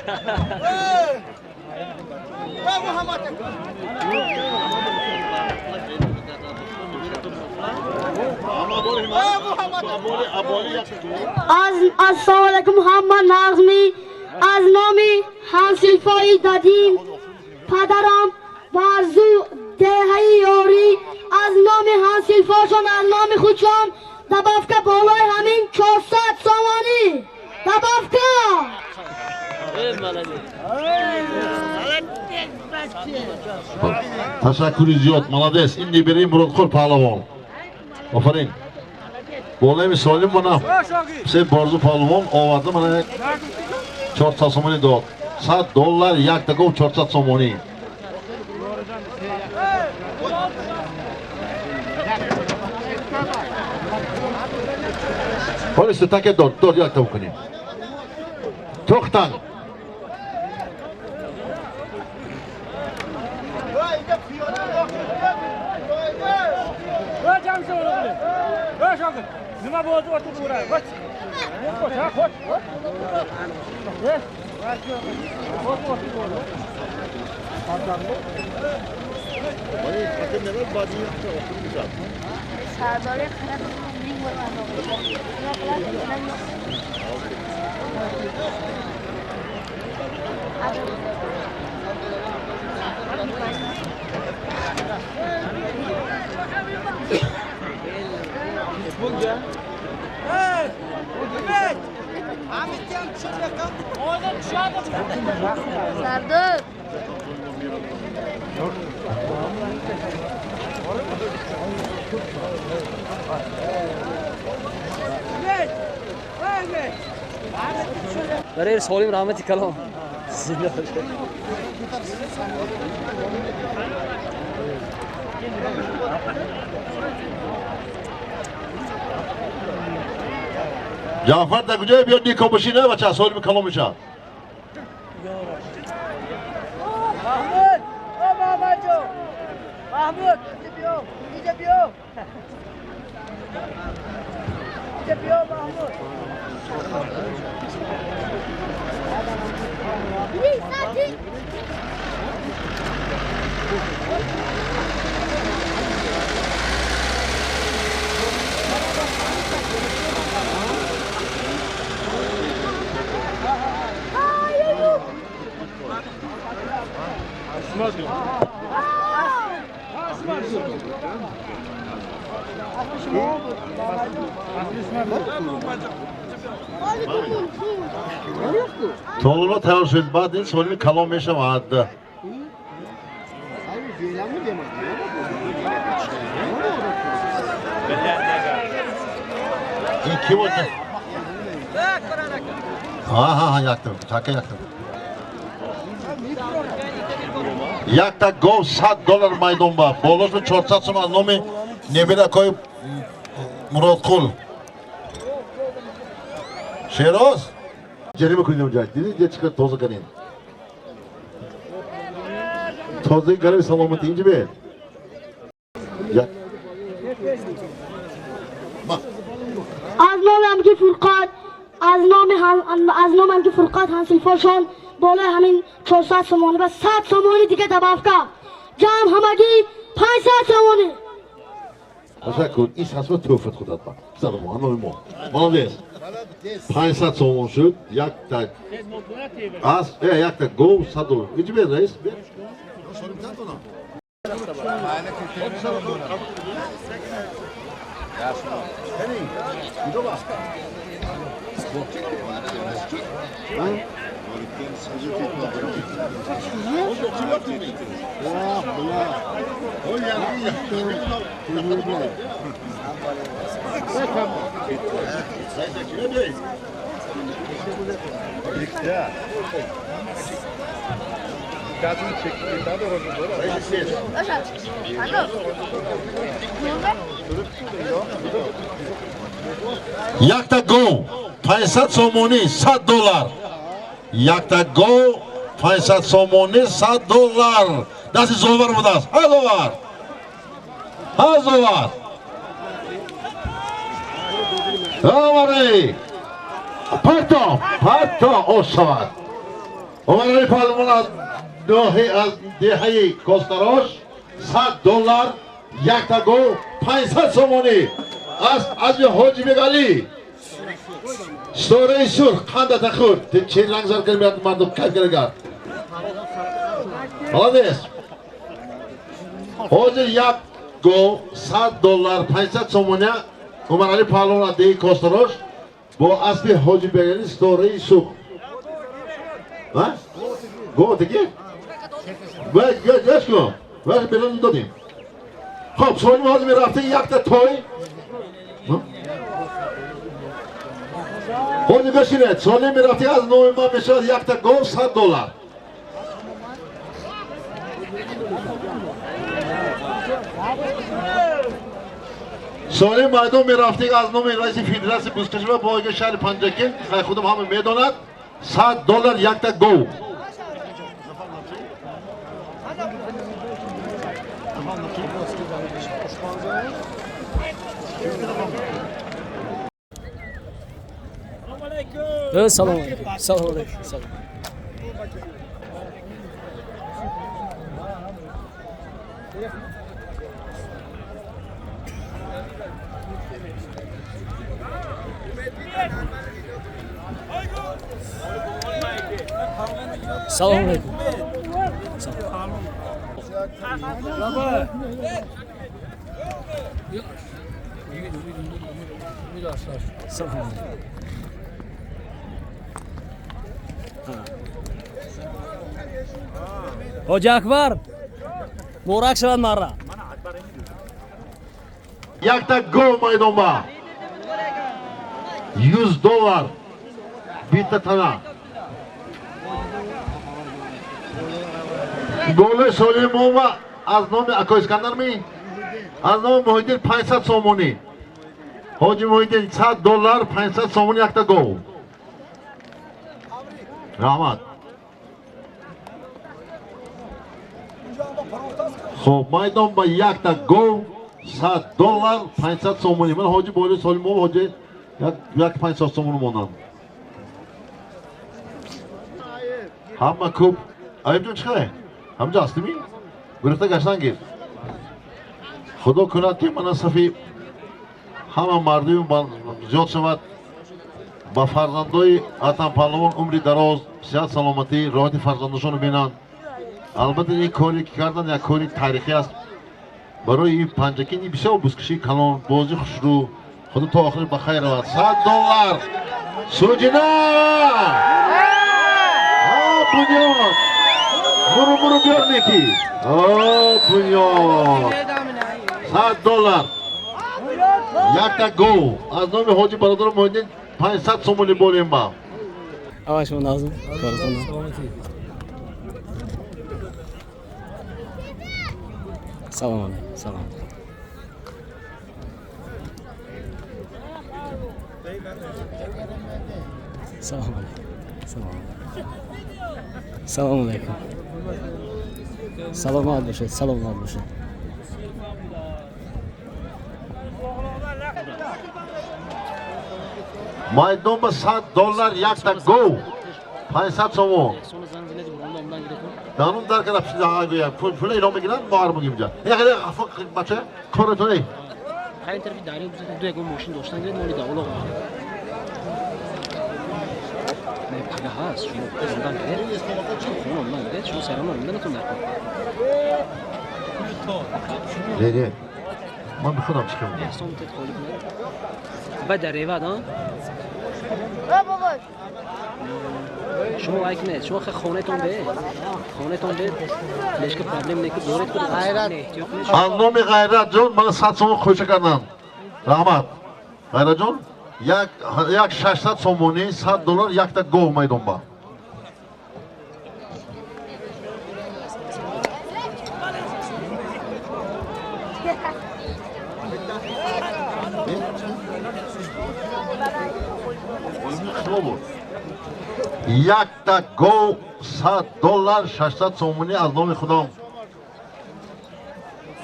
Аз ассалому алайкум ҳама нағзми, аз номи ҳамсинфои дадим, падарам Барзу деҳаи ёрӣ, аз номи ҳамсинфошон, аз номи худшон добавка болои ҳамин 400 сомонӣ. Добавка! Ташаккури зиёд, молодец. Ин небераи Муродқул паҳлавон. Офарин. Болои солим мана се Борзу паҳлавон оварда мана 400 сомонӣ дод. $100 якта гов 400 сомонӣ. Ҳоло сутаке дод, дод якта бикунем. Тохтан. Сардор. Барои солим раҳмати калом. Зинда бошед. Ҷаъфар дар куҷое биёд нико бошӣ на бача солими калом мешавад. Маҳмуд, о Маҳмадҷон. Маҳмуд, инҷа биё, инҷа биё. Инҷа биё Маҳмуд. Толуно тайёр шуд, баъд ин солими калом мешавад. Ки бошад? Ҳа, якта, така якта. Якта гов $100 майдон ба. Болош 400 сом аз номи небиракои Муродқул. Шероз? Ҷарима кунед онҷа. Дидед, чӣ қадар тоза кардем. Тозаи гарами саломатӣ инҷа бе. Аз номи ҳамки Фурқат, аз номи ҳамки Фурқат ҳамсинфошон болои ҳамин 400 сомонӣ ва 100 сомонӣ дига добавка. Ҷамъ ҳамагӣ 500 сомонӣ. Ташаккур. Ин сасва тӯҳфат худат ба. Салом, номи мо. Молодец. 500 сомон шуд. Якта аз якта гов $100. Инҷа бе раис. Якта гов 500 сомонӣ $100. Якта гов 500 сомонӣ $100. Дасти зовар будааст. Ҳа зовар. Ҳа зовар. Омари. Парто, парто ошавад. Омари паҳлавон аз ноҳи аз деҳаи Костарош $100 якта гов 500 сомонӣ. Аз азми Ҳоҷи Бегалӣ. Ситораи сурх қандата хӯрд. Чӣ ранг зар кард мардум кайф карда. Молодец. Ҳозир як гов $100 500 сомоня Умарали паҳлавон аз деҳаи Костарош бо аспи Ҳоҷи Бегалӣ ситораи сурх. Ҳа? Гов диге? Гӯш кун. Вақт берун додем. Хоб, солим ҳозир мерафта якта той. Ҳозир бишинед, солим мерафта аз номи ман мешавад якта гов $100. Солим майдон мерафта аз номи раиси федератсияи бузкашӣ ва пойгаи шаҳри Панҷакент, худам ҳама медонад, $100 якта гов. Салом алейкум. Салом алейкум. Салом. Салом алейкум. Салом алейкум. Ҳоҷи Акбар, муборак шавад марра. Якта гов майдонба. $100 bitta тана. Болои Солимова аз номи Акои Искандар ми? Аз номи Муҳиддин 500 сомонӣ. Ҳоҷи Муҳиддин $100 500 сомонӣ якта гов. Раҳмат. Хоб, майдон ба якта гов $100 500 сомонӣ. Ман ҳоҷи болои Солимова ҳоҷи як 500 сомонӣ монам. Ҳама кӯб. Айбҷон чӣ хабар? Ҳамҷа ҳастими? Гурехта гаштан гир. Худо кунад ки мана сафи ҳама мардуми зиёд шавад. Ба фарзандои Атам паҳлавон умри дароз, сиҳат, саломатӣ, роҳати фарзандошонро бинанд. Албатта ин коре ки кардан як кори таърихӣ аст. Барои ин Панҷакент ин бисёр бузкашии калон, бозӣ хушрӯ. Худо то охир ба хайр равад. $100 Суҷина! Бунёд! Муру муру биёр неки. О, Бунёд! $100. Якта гов аз номи ҳоҷи бародару Муҳиддин 500 сомонӣ болем ба. Аваш назм. Салом алейкум. Салом. Салом алейкум. Салом. Салом алейкум. Саломат бошед, саломат бошед. Майдон ба $100 якта гов 500 сомон. Данум дар кара пшида гӯя пул ино мегиранд, мо ар мегим ҷа. Як бача коратон эй. Ҳар тарафи дарё бузад ду ягон мошин доштан гиред моли давло. Не пага ҳаст, шумо ондан гиред. Шумо ондан гиред, шумо сайрон ондан дар кор. Не, не. Ман бихудам чӣ кардам. Эҳсон тет холӣ кунед. Баъд дар ревад, а? Шумо лайк не, шумо хонатон бе. Хонатон бе. Лешка проблем не ки доред ку Ғайрат. Аз номи Ғайрат ҷон мана 100 сомон хӯша кардам. Раҳмат. Ғайрат ҷон, як 600 сомонӣ, $100 якта гов майдон ба. Якта гов $100 600 сомонӣ аз номи худам.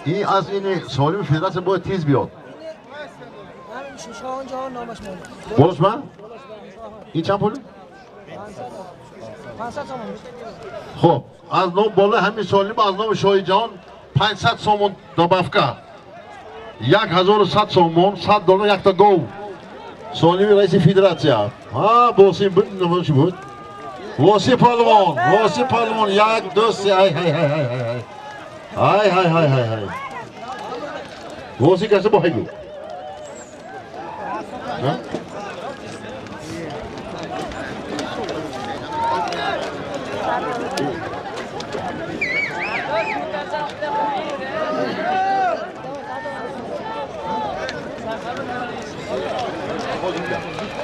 Ин аз ини солими федератсия бояд тез биёд. Болош ман? Ин чанд пул? Хоб, аз ном болои ҳамин солим аз номи Шоҳиҷаҳон 500 сомон добавка. 1100 сомон, $100 якта гов. Солими раиси федератсия. Ҳа, Босим буд, чӣ буд? Воси палвон, Воси палвон, 1 2 3, ай ай ай ай ай. Ай ай ай ай ай. Воси касе бо ҳайгу. Ҳа?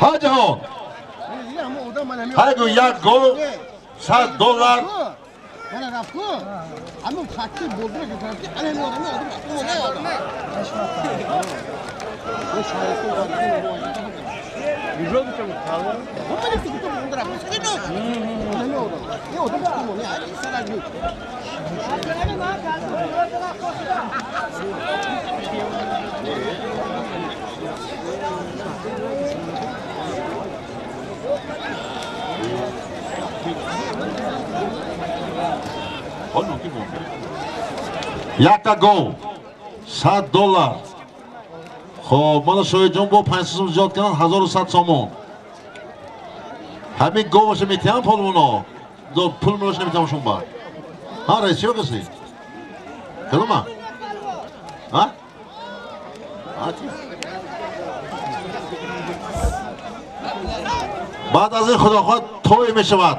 Ҳа ҷаҳон. Ҳайгу як гов $100. Мана рафту. Ҳамон факти болдура ки рафти, ана ҳамин одам одам одам. Якта гов $100. Хоб, мана Шоҳиҷон бо 500 сом зиёд карданд, 1100 сомон. Ҳамин говаша метиҳанд полвоно. Пул мулош наметиҳам шум ба. Ҳа, раис чӣ каси? Кадома? Ҳа? Баъд аз ин худо хоҳад той мешавад.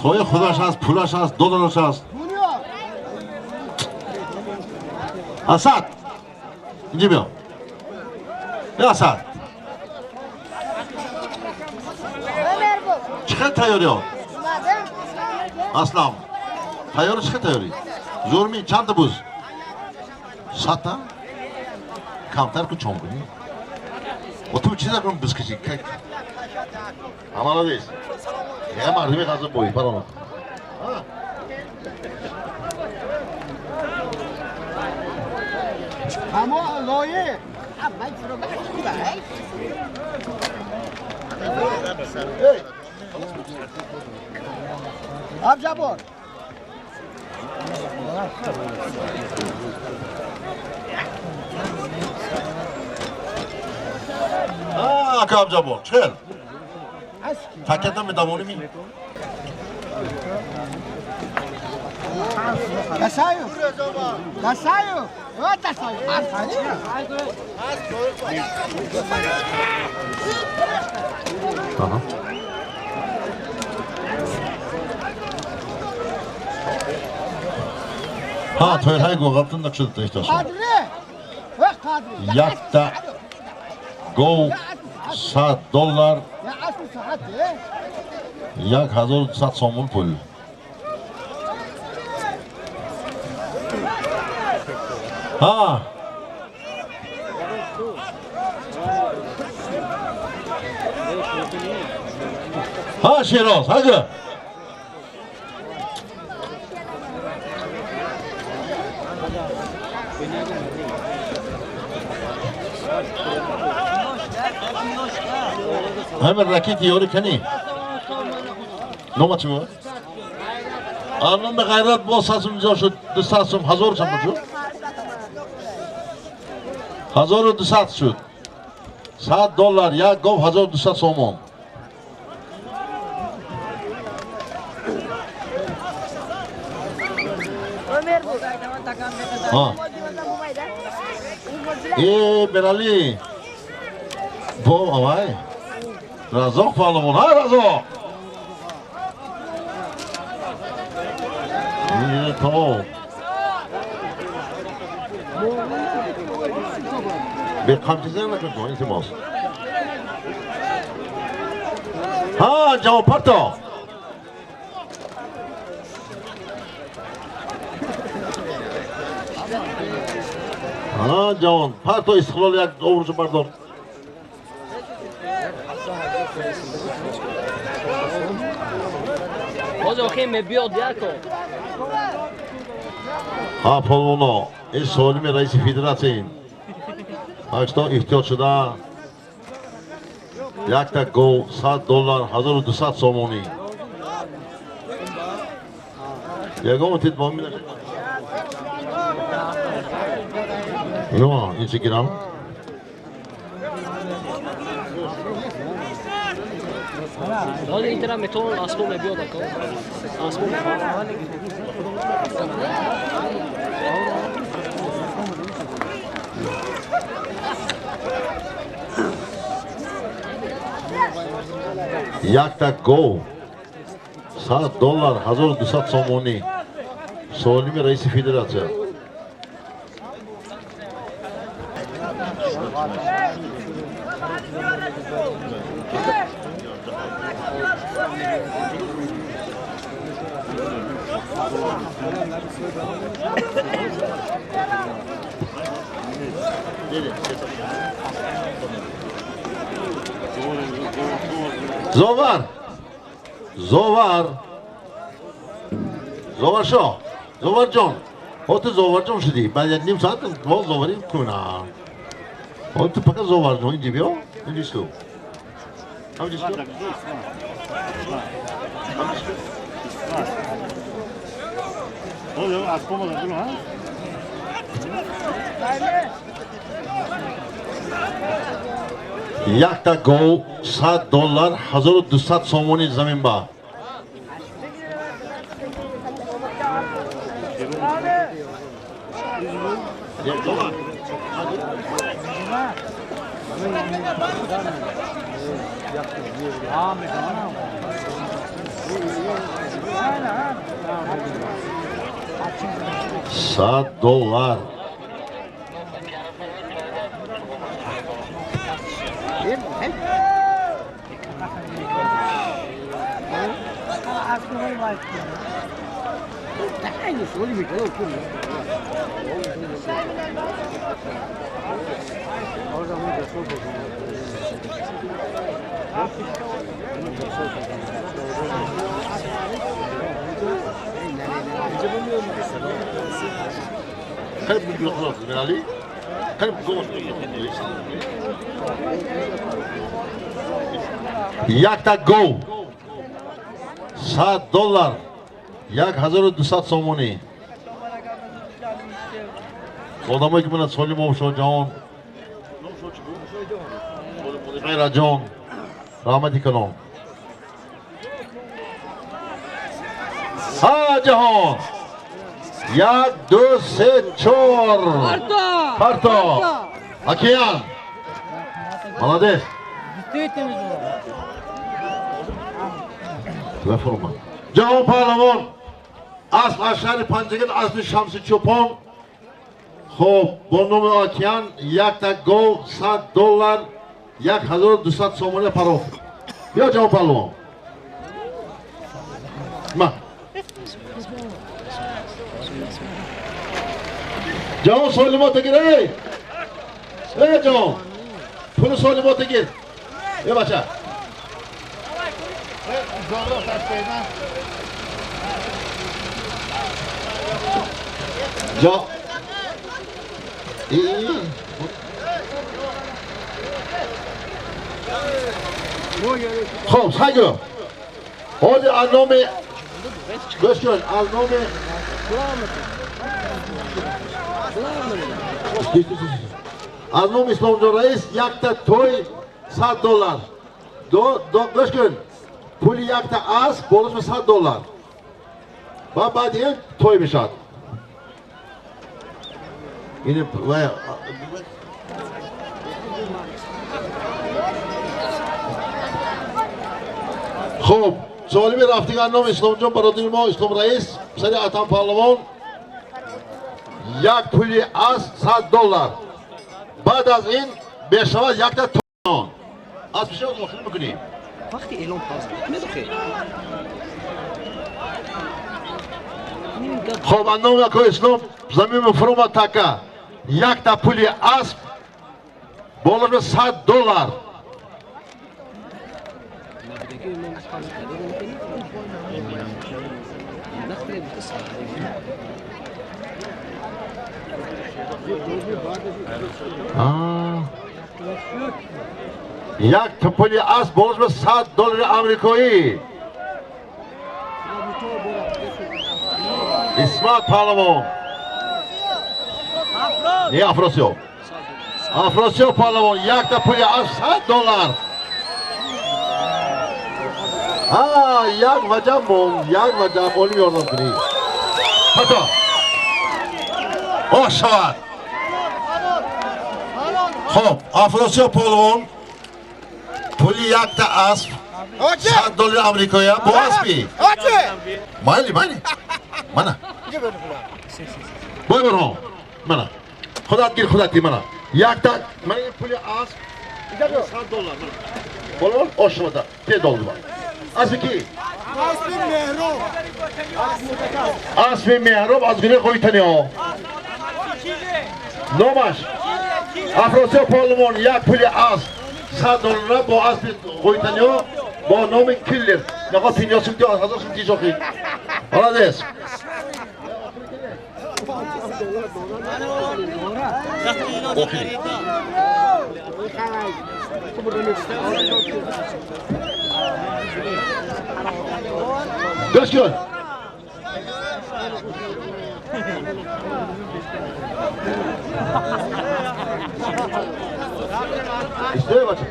Той худаш аст, пулаш аст, доллараш аст. Асад! Инҷа биё. Э Асад. Чӣ хел тайёриё? Аслам. Тайёри чӣ хел тайёрӣ? Зӯрми чандта буз? 100та? Камтар ку чон кунӣ? О ту чиз накун буз кашӣ. А молодец. Я мардуми ғаза бои парона. Ҳамо лои. Абҷабор. Ака Абҷабор, чел? Такета медамонӣ ми? Дасаю. Дасаю. Дасаю. Аҳа. Ҳа, тойҳои гоғалтун накшуда ташташа. Қадре. Вақ Якта гов $100, 1200 сомон пул. Ҳа, ҳа, Шероз, ҳага. Ҳамин ракети ёри кани? Нома чӣ буд? Арнанда ғайрат бо 100 сум ҷо шуд, 200 сум, 1000 сум шуд. 1200 шуд. $100, як гов 1200 сомон. Ҳа. Э, Берали. Бо авай. Разоқ паҳлавон, ҳа, Разоқ. То. Бе қамчиза накун то, илтимос. Ҳа, ҷавоб парто. Ҳа, ҷавон, парто Истиқлол як обрӯшо бардор. Ҳозир охир мебиёд яко. Ҳа, полвоно, ин солими раиси федератсияин. Так что эҳтиёт шуда. Якта гов $100, 1200 сомонӣ. Ягон тит бо мина. Ё, ин чӣ гирам? Ҳозир ин тараф метавон асбоб мебиёд ако. Асбоб мебиёд. Якта гов $100, 1200 сомонӣ. Солими раиси федератсия. Зовар! Зовар! Зовар шо! Зоварҷон! Ҳо, ту Зоварҷон шудӣ. Баъд як ним соат боз зоварӣ кунам. Ҳо, ту фақат Зоварҷон, инҷи биё. Инҷи исто. Ҳамҷи исто. Ҳамҷи исто. Якта гов $100, 1200 сомони замин ба. $100. Якта гов $100, 1200 сомонӣ. Одамое ки мана Солимов Шоҷаҳон, Ғайраҷон, раҳмати калом. Ҳа, ҷаҳон, як, ду, се, чор, парто. Океан, молодец. Бафарма. Ҷаҳон паҳлавон, асп аз шаҳри Панҷакент, аспи Шамси Чӯпон. Хоб, бо номи Океан якта гов $100, 1200 сомони парохт. Биё ҷавон паҳлавон. Ма. Ҷавон солимота гир, эй! Эй ҷавон! Пули солимота гир. Эй бача. Ҷо хоб сайгӯ. Ҳозир аз номи гӯш кун, аз номи Исломҷон раис якта той $100. Гӯш кун, пули якта асп болош $100. Ва баъд ин той мешавад. Ин хуб, солими рафтиган номи Исломҷон бародари мо Ислом раис, писари Атам паҳлавон, як пули асп $100. Баъд аз ин мешавад якта тон. Аз пеши охир мекунем. Вақти эълон пауза мекунед охир. Хоб, аз номи акои Ислом замин фурума така якта пули асп болош $100. Як пули асп болош $100 амрикоӣ. Исмат паҳлавон. Не, Афросиёб. Афросиёб паҳлавон якта пули асп $100. Як ваҷаб мон, як ваҷаб олим ёрдам кунӣ. Хато. Ош шавад. Хоб, Афросиёб паҳлавон пули якта асп $100 амрикоя бо аспи. Майли, майли. Мана. Бой барҳом. Мана. Худат гир, худат гир, мана. Якта, мана ин пули асп $100. Мана. Болон ош шавада. Те доллар бар. Аспи ки? Аспи Меҳроб. Аспи Меҳроб аз гунаи Қойтаниҳо. Номаш Афросиёб паҳлавон як пули асп $100 бо аспи Қойтаниҳо бо номи Киллер. Нақо 50 сум, 1000 сум тижохи. Молодец. Охири. Гӯш кун. Истой бача.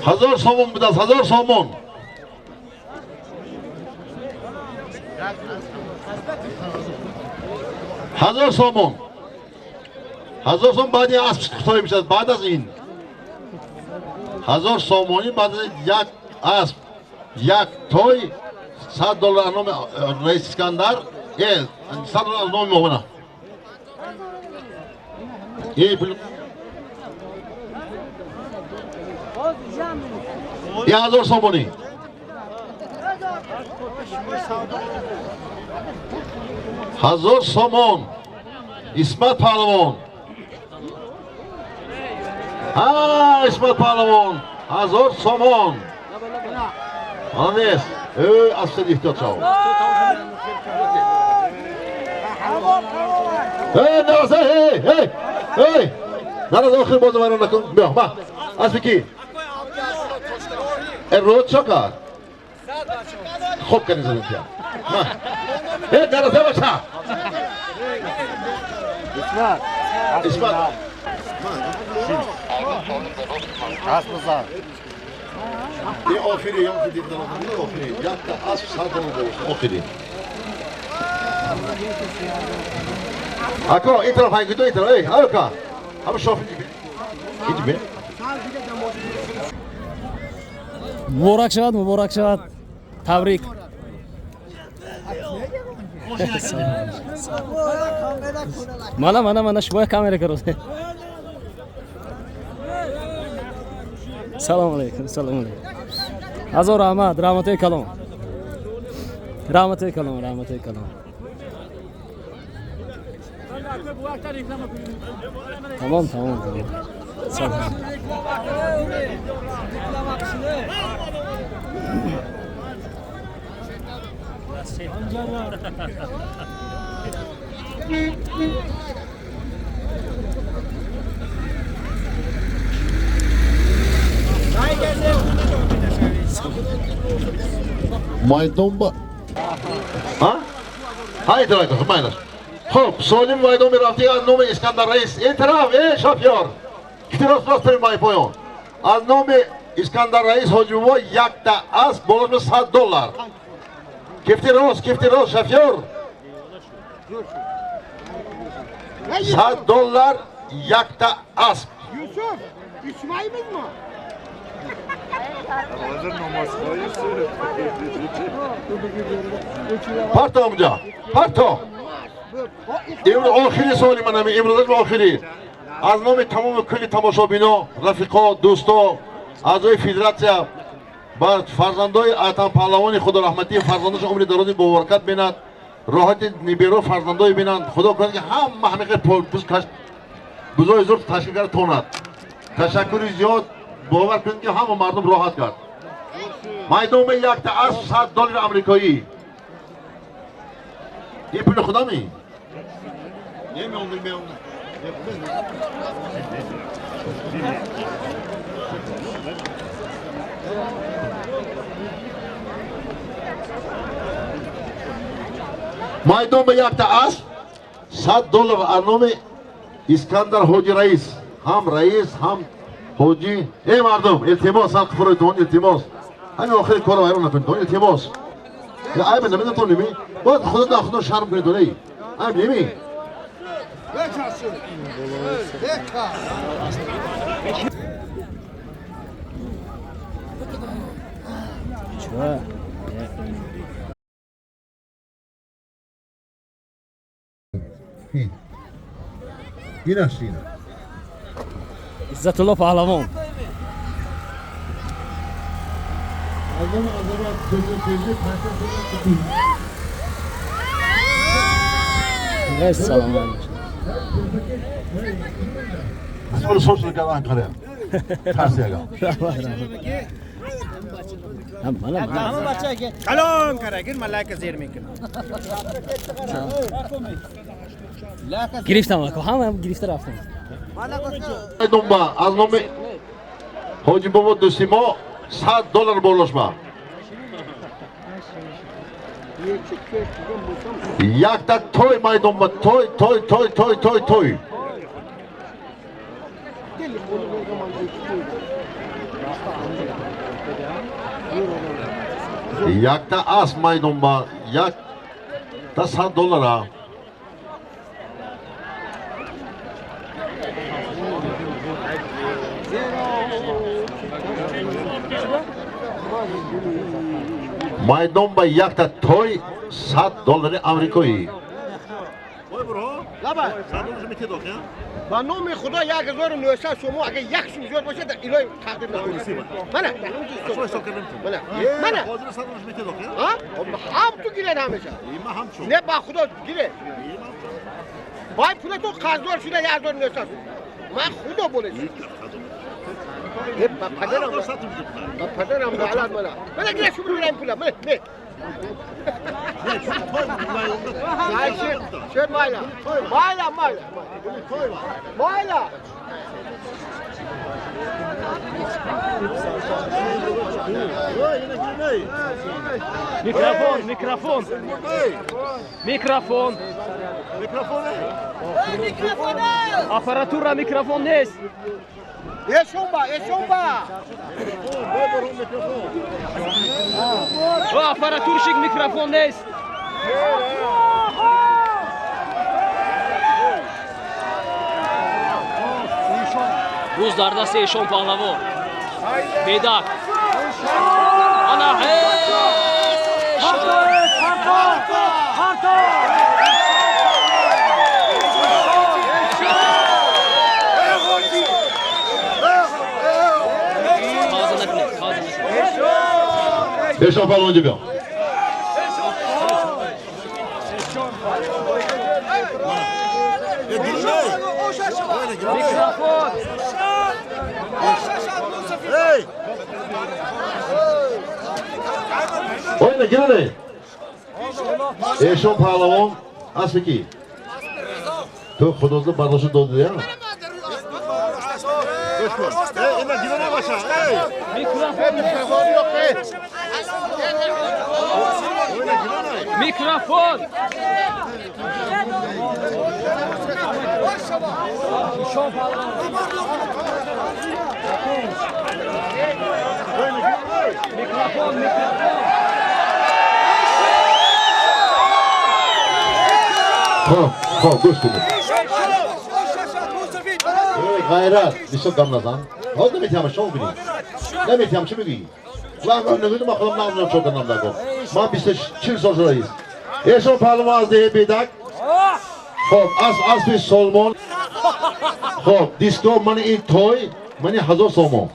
Ҳазор сомон будааст, 1000 сомон. 1000 сомон. 1000 сом баъди асп той мешавад, баъд аз ин. 1000 сомонӣ баъд аз як асп, як той $100 аз номи раис Искандар, $100 аз номи мо мана. Пул 1000 сомонӣ. 1000 сомон. Исмат паҳлавон. Исмат паҳлавон. 1000 сомон. Молодец. Асп эҳтиёт шав. Нараза, эй, эй, эй. Нараза, охир боза вайрон накун. Биё, ма. Аспи ки? Род чо кард? Хоб кардӣ задем тия. Ма. Нараза бача. Исмат. Исмат. Ин охири, ё ки дидан охири. Якта асп 100 доллар болош. Охири. Ако, ин тараф ҳай, ин тараф, эй, ака. Ҳама шофи иҷбе. Муборак шавад, муборак шавад. Табрик. Мана, мана, мана, шумо камера каросе. Салом алейкум, салом алейкум. Ҳазор раҳмат, раҳматои калом. Раҳматои калом, раҳматои калом. Тамом, тамом, тамом. Салом. Майдонба. Ҳа? Ҳа, ин тараф, майлаш. Хуб, Солим майдон мерафти аз номи Искандар раис. Ин тараф, э, шофёр. Кити рост рост тарин май поён. Аз номи Искандар раис ҳоҷи бобо якта асп болош 100 доллар. Кифти рост, кифти рост, шофёр. 100 доллар якта асп. Юсуф, Исмаилмизmi? Парто онҷа, парто. Имрӯз охири соли манами, имрӯз охири. Аз номи тамоми кулли тамошобино, рафиқо, дӯсто, аъзои федератсия ба фарзандои Атам паҳлавони худо раҳматӣ фарзандошон умри дарози бобаракат бинад, роҳати ниберо фарзандое бинанд. Худо кунад ки ҳама ҳамиқи бузои зур ташкил карда тонад. Ташаккури зиёд, бовар кунед ки ҳама мардум роҳат кард. Майдон якта асп 100 доллари амрикоӣ. Ин пули худами? Майдон ба якта асп 100 доллар аз номи Искандар ҳоҷи раис. Ҳам раис, ҳам ҳоҷӣ. Эй мардум, илтимос, сар қифуройтон, илтимос. Ҳамин охири корро вайрон накунед, илтимос. Я айб намедонам неми? Бояд худо дар худо шарм кунед, эй. Айб неми? Чё? Ин аст ин. Иззатулло паҳлавон. Салом алейкум. Sonra sosyal kadar Ankara'ya. Tersiye gel. Мана, мана. Kalon kara, gir malaka зер мекунам. Гирифтам, ако, ҳама гирифта рафтам. Майдонба аз номи ҳоҷи бобо дӯсти мо 100 доллар болошма. Якта той майдонба, той, той, той, той, той, той. Якта асп майдонба, якта 100 доллара. Майдон ба якта той 100 доллари амрикоӣ. Ба номи Худо 1900 сомон, агар як сум зиёд бошад, илоҳи тақдир накунад. Мана, мана, мана. Ҳа? Ҳам ту гиред ҳамеша. Не, ба Худо гиред. Вай пулатон қарздор шуда 1900 сом. Ман Худо болед. Не, ба падарам, ба падарам лаълат мана. Мана гиред шумо гиред пула. Мана, не. Шер майла. Майла, майла. Майла. Микрофон, микрофон. Микрофон. Аппаратура микрофон нест. Эшонба, эшонба. Аппаратурщик микрофон нест. Буз дар дасти эшон паҳлавон. Бедак. Ана Эшон паҳлавон ҷибиён. Микрофон. Ойна гиране. Эшон паҳлавон аспи ки? Ту худозда бардошта додӣ я? Микрофон. Микрофон, микрофон. Хоб, хоб, гӯш кунед. Эй, ғайрат, бисёр гам назан. Ҳозир наметиҳам, шумо бинед. Наметиҳам, чӣ мегӯӣ? Нагӯйду ман худам нағз чо кардам даго. Ман 40 сол шудаист. Эшон паҳлавон аз деҳаи Бедак. Хоб, аспи Солмон. Хоб, диско мани ин той, мани 1000 сомон.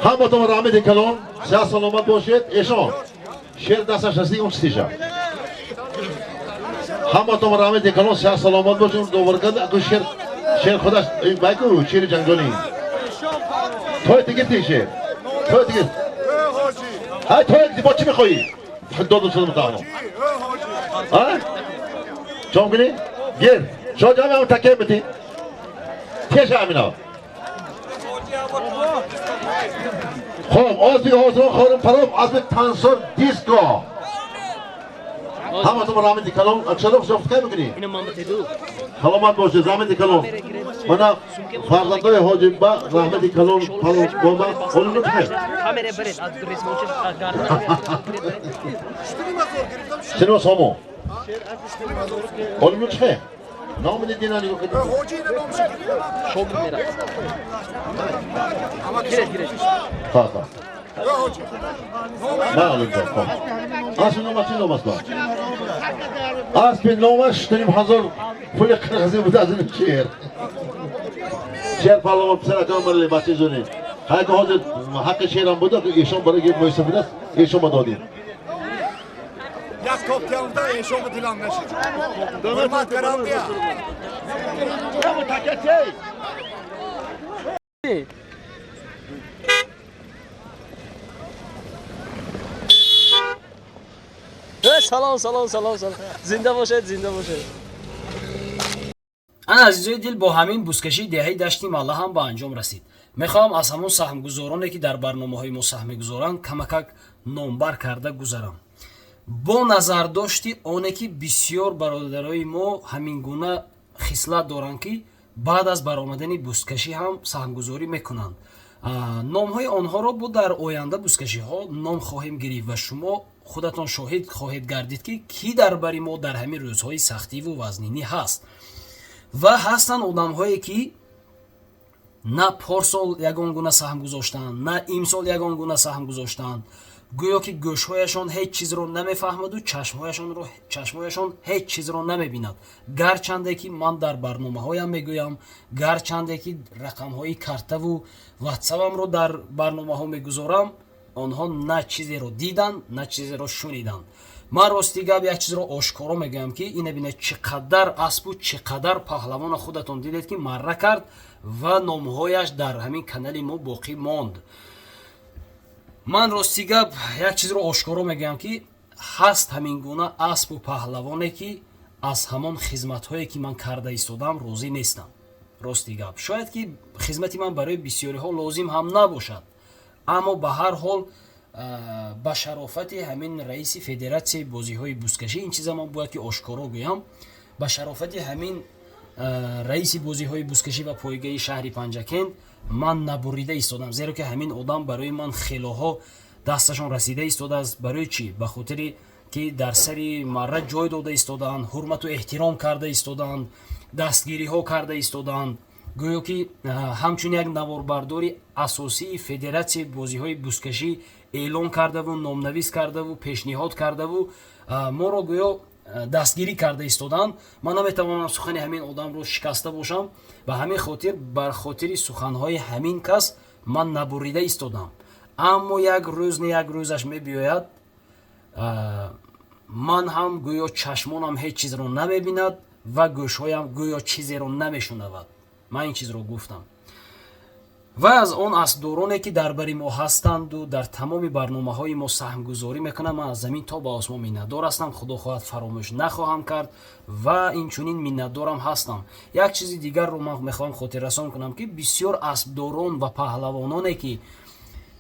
Ҳаматон раҳмати калон, сиҳат саломат бошед. Эшон шер дасташ расид, он чизиша. Ҳаматон раҳмати калон, сиҳат саломат бошед. Доваргад аку шер, шер худаш байку шери ҷанҷолӣ. Той дигирти шер. Той дигир. Ҳай той бо чӣ мехоҳӣ? Доду шуд мутаҳам. А? Чон кунӣ? Гир. Шо ҷамъ ҳам такя метӣ. Теша ҳамина. Хоб, аспи ҳозирон хорим паром, аспи тансор диско. Ҳаматон раҳмати калон, чароғ шофт кай мекунӣ? Саломат бошед, раҳмати калон. Мана фарзандои ҳоҷиба раҳмати калон боба олимно чӣ? Шино сомо. Олимно чӣ? Номи дина нигоҳ кунед. Ха, ха. На олимҷон, хоб. Аспи номаш чӣ ном аст ба? Аспи номаш 6500 пули қирғизӣ буда аз ин шер. Шер паҳлавон писаракон барои бачаи зунӣ. Ҳайки ҳозир ҳаққи шерам буда, эшон барои мӯйсафид аст, эшон ба додем. Як топ тиямда эшон ба дилам нашид. Ҳурмат карамдия. Салом, салом, салом, салом. Зинда бошед, зинда бошед. Ана азизои дил, бо ҳамин бузкашии деҳаи Дашти Малла ҳам ба анҷом расид. Мехоҳам аз ҳамон саҳмгузороне, ки дар барномаҳои мо саҳм мегузоранд, камакак номбар карда гузарам. Бо назардошти оне ки бисёр бародарои мо ҳамин гуна хислат доранд, ки баъд аз баромадани бузкашӣ ҳам саҳмгузорӣ мекунанд. Номҳои онҳоро бо дар оянда бузкашиҳо ном хоҳем гирифт ва шумо худатон шоҳид хоҳед гардид, ки кӣ дар бари мо дар ҳамин рӯзҳои сахтиву вазнинӣ ҳаст. Ва ҳастанд одамҳое, ки на порсол ягон гуна саҳм гузоштанд, на имсол ягон гуна саҳм гузоштанд. Гӯё ки гӯшҳояшон ҳеҷ чизро намефаҳмаду чашмҳояшон ҳеҷ чизро намебинад. Гарчанде ки ман дар барномаҳоям мегӯям, гарчанде ки рақамҳои картаву ватсапамро дар барномаҳо мегузорам, онҳо на чизеро диданд, на чизеро шуниданд. Ман рости гап як чизро ошкоро мегӯям, ки ина бинед чӣ қадар аспу чӣ қадар паҳлавона худатон дидед, ки марра кард ва номҳояш дар ҳамин канали мо боқӣ монд. Ман рости гап як чизро ошкоро мегӯям, ки ҳаст ҳамин гуна аспу паҳлавоне, ки аз ҳамон хизматҳое, ки ман карда истодам, розӣ нестам. Рости гап, шояд ки хизмати ман барои бисёриҳо лозим ҳам набошад, Аммо ба ҳар ҳол, ба шарофати ҳамин раиси федератсияи бозиҳои бузкашӣ, ин чиза ман бояд ки ошкоро гӯям, ба шарофати ҳамин раиси бозиҳои бузкашӣ ва пойгаи шаҳри Панҷакент ман набурида истодам, зеро ки ҳамин одам барои ман хелоҳо дасташон расида истодааст. Барои чӣ? Ба хотире ки дар сари марра ҷой дода истодаанд, ҳурмату эҳтиром карда истодаанд, дастгириҳо карда истодаанд. Гӯё ки ҳамчун як наворбардори асосии федератсияи бозиҳои бузкашӣ эълон кардаву, номнавис кардаву, пешниҳод кардаву, моро гӯё дастгирӣ карда истодаанд. Ман наметавонам сухани ҳамин одамро шикаста бошам. Ба ҳамин хотир, бар хотири суханҳои ҳамин кас ман набурида истодам. Аммо як рӯз не, як рӯзаш мебиёяд, ман ҳам гӯё чашмонам ҳеҷ чизро намебинад ва гӯшҳоям гӯё чизеро намешунавад. Ман ин чизро гуфтам. Ва аз он аспдороне, ки дар бари мо ҳастанду дар тамоми барномаҳои мо саҳмгузорӣ мекунанд, ман аз замин то ба осмон миннатдор ҳастам. Худо хоҳад, фаромӯш нахоҳам кард ва инчунин миннатдорам ҳастам. Як чизи дигарро ман мехоҳам хотиррасон кунам, ки бисёр аспдорон ва паҳлавононе, ки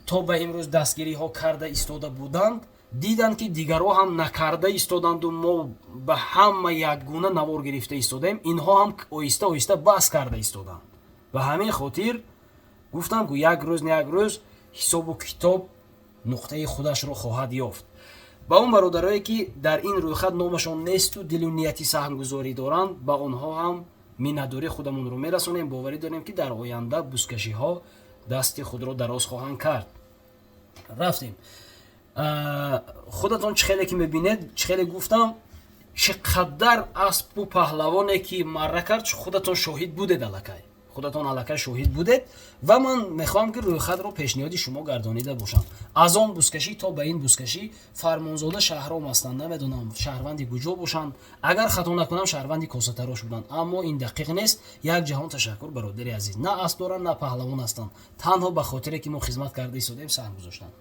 то ба имрӯз дастгириҳо карда истода буданд, диданд, ки дигарҳо ҳам накарда истоданду мо ба ҳама якгуна навор гирифта истодаем, инҳо ҳам оҳиста оҳиста бас карда истоданд. Ба ҳамин хотир гуфтам, ку як рӯз не, як рӯз ҳисобу китоб нуқтаи худашро хоҳад ёфт. Ба он бародарое, ки дар ин рӯйхат номашон несту дилу нияти саҳмгузорӣ доранд, ба онҳо ҳам миннатдории худамонро мерасонем. Боварӣ дорем, ки дар оянда бузкашиҳо дасти худро дароз хоҳанд кард. Рафтем. Худатон чӣ хеле ки мебинед, чӣ хеле гуфтам, чӣ қадар аспу паҳлавоне ки марра кард, худатон шоҳид будед, аллакай худатон аллакай шоҳид будед. Ва ман мехоҳам, ки рӯйхатро пешниҳоди шумо гардонида бошам. Аз он бузкашӣ то ба ин бузкашӣ Фармонзода Шаҳром ҳастанд. Намедонам, шаҳрванди куҷо бошанд, агар хато накунам, шаҳрванди Косатарош буданд, аммо ин дақиқ нест. Як ҷаҳон ташаккур, бародари азиз. На асп доранд, на паҳлавон ҳастанд, танҳо ба хотире ки мо хизмат карда истодаем, саҳм гузоштанд.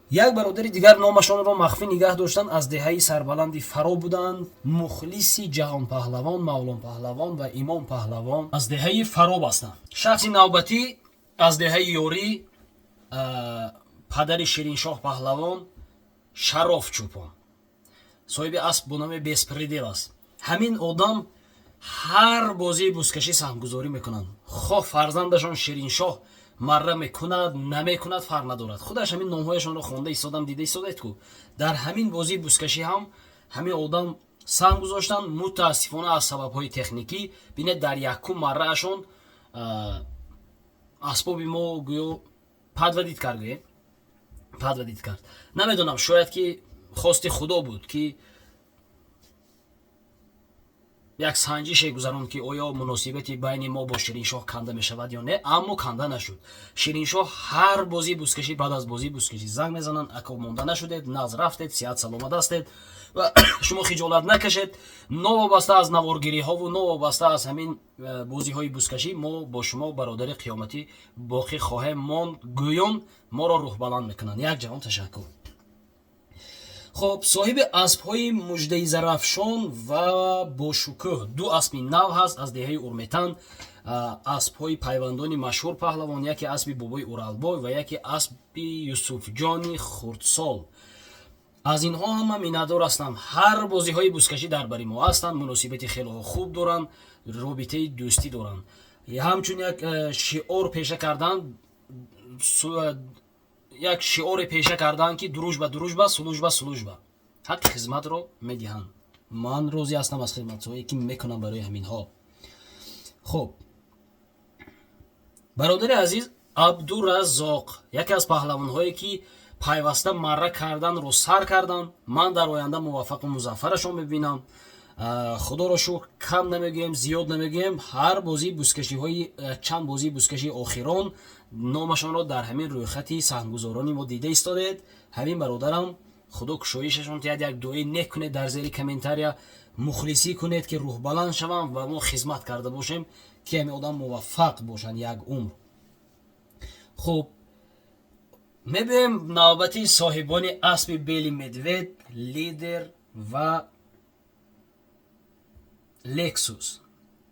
Як бародари дигар, номашонро махфӣ нигаҳ доштанд, аз деҳаи Сарбаланди Фаро буданд, мухлиси Ҷаҳонпаҳлавон, Мавлонпаҳлавон ва Имом Паҳлавон, аз деҳаи Фароб ҳастанд. Шахси навбатӣ аз деҳаи Ёрӣ, падари Шириншоҳ паҳлавон, Шароф Чӯпон, соҳиби асп бо номи Беспредел аст. Ҳамин одам ҳар бозии бузкашӣ саҳмгузорӣ мекунанд. Хоҳ фарзандашон Шириншоҳ марра мекунад, намекунад, фарқ надорад. Худаш ҳамин номҳояшонро хонда истодам, дида истодаед ку. Дар ҳамин бозии бузкашӣ ҳам ҳамин одам саҳм гузоштанд. Мутаассифона, аз сабабҳои техникӣ, бинед, дар якум марраашон асбоби мо гӯё подводить кард, гӯем, подводить кард. Намедонам, шояд ки хости Худо буд, ки як санҷише гузаронд, ки оё муносибати байни мо бо Шириншоҳ канда мешавад ё не. Аммо канда нашуд. Шириншоҳ ҳар бозии бузкашӣ, баъд аз бозии бузкашӣ занг мезананд: «Ако, монда нашудед, нағз рафтед, сиҳат саломат ҳастед ва шумо хиҷолат накашед. Новобаста аз наворгириҳову новобаста аз ҳамин бозиҳои бузкашӣ, мо бо шумо бародари қиёматӣ боқӣ хоҳем монд», гӯён моро рӯҳбаланд мекунанд. Як ҷаҳон ташаккур. Хоб, соҳиби аспҳои Муждаи Зарафшон ва Бошукӯҳ, ду аспи нав ҳаст, аз деҳаи Урметан, аспҳои пайвандони машҳур паҳлавон, яке аспи бобои Уралбой ва яке аспи Юсуфҷони хурдсол. Аз инҳо ҳама миннатдор ҳастам. Ҳар бозиҳои бузкашӣ дар бари мо ҳастанд, муносибати хело хуб доранд, робитаи дӯстӣ доранд. Ҳамчун як шиор пеша карданд, як шиоре пеша карданд, ки дружба, дружба, служба, служба. Ҳаққи хизматро медиҳанд. Ман розӣ ҳастам аз хизматҳое, ки мекунам барои ҳаминҳо. Хуб, бародари азиз Абдураззоқ, яке аз паҳлавонҳое, ки пайваста марра карданро сар карданд, ман дар оянда муваффақу музаффарашон мебинам. Худоро шукр, кам намегӯем, зиёд намегӯем, ҳар бозии бузкашиҳои, чанд бозии бузкашии охирон номашонро дар ҳамин рӯйхати саҳмгузорони мо дида истодед. Ҳамин бародарам, Худо кушоишашон диҳад. Як дуои нек кунед дар зери комментария, мухлисӣ кунед, ки рӯҳбаланд шавам ва мо хизмат карда бошем, ки ҳамин одам муваффақ бошанд як умр. Хуб, мебиёем навбати соҳибони аспи Белый Медведь, Лидер ва Лексус.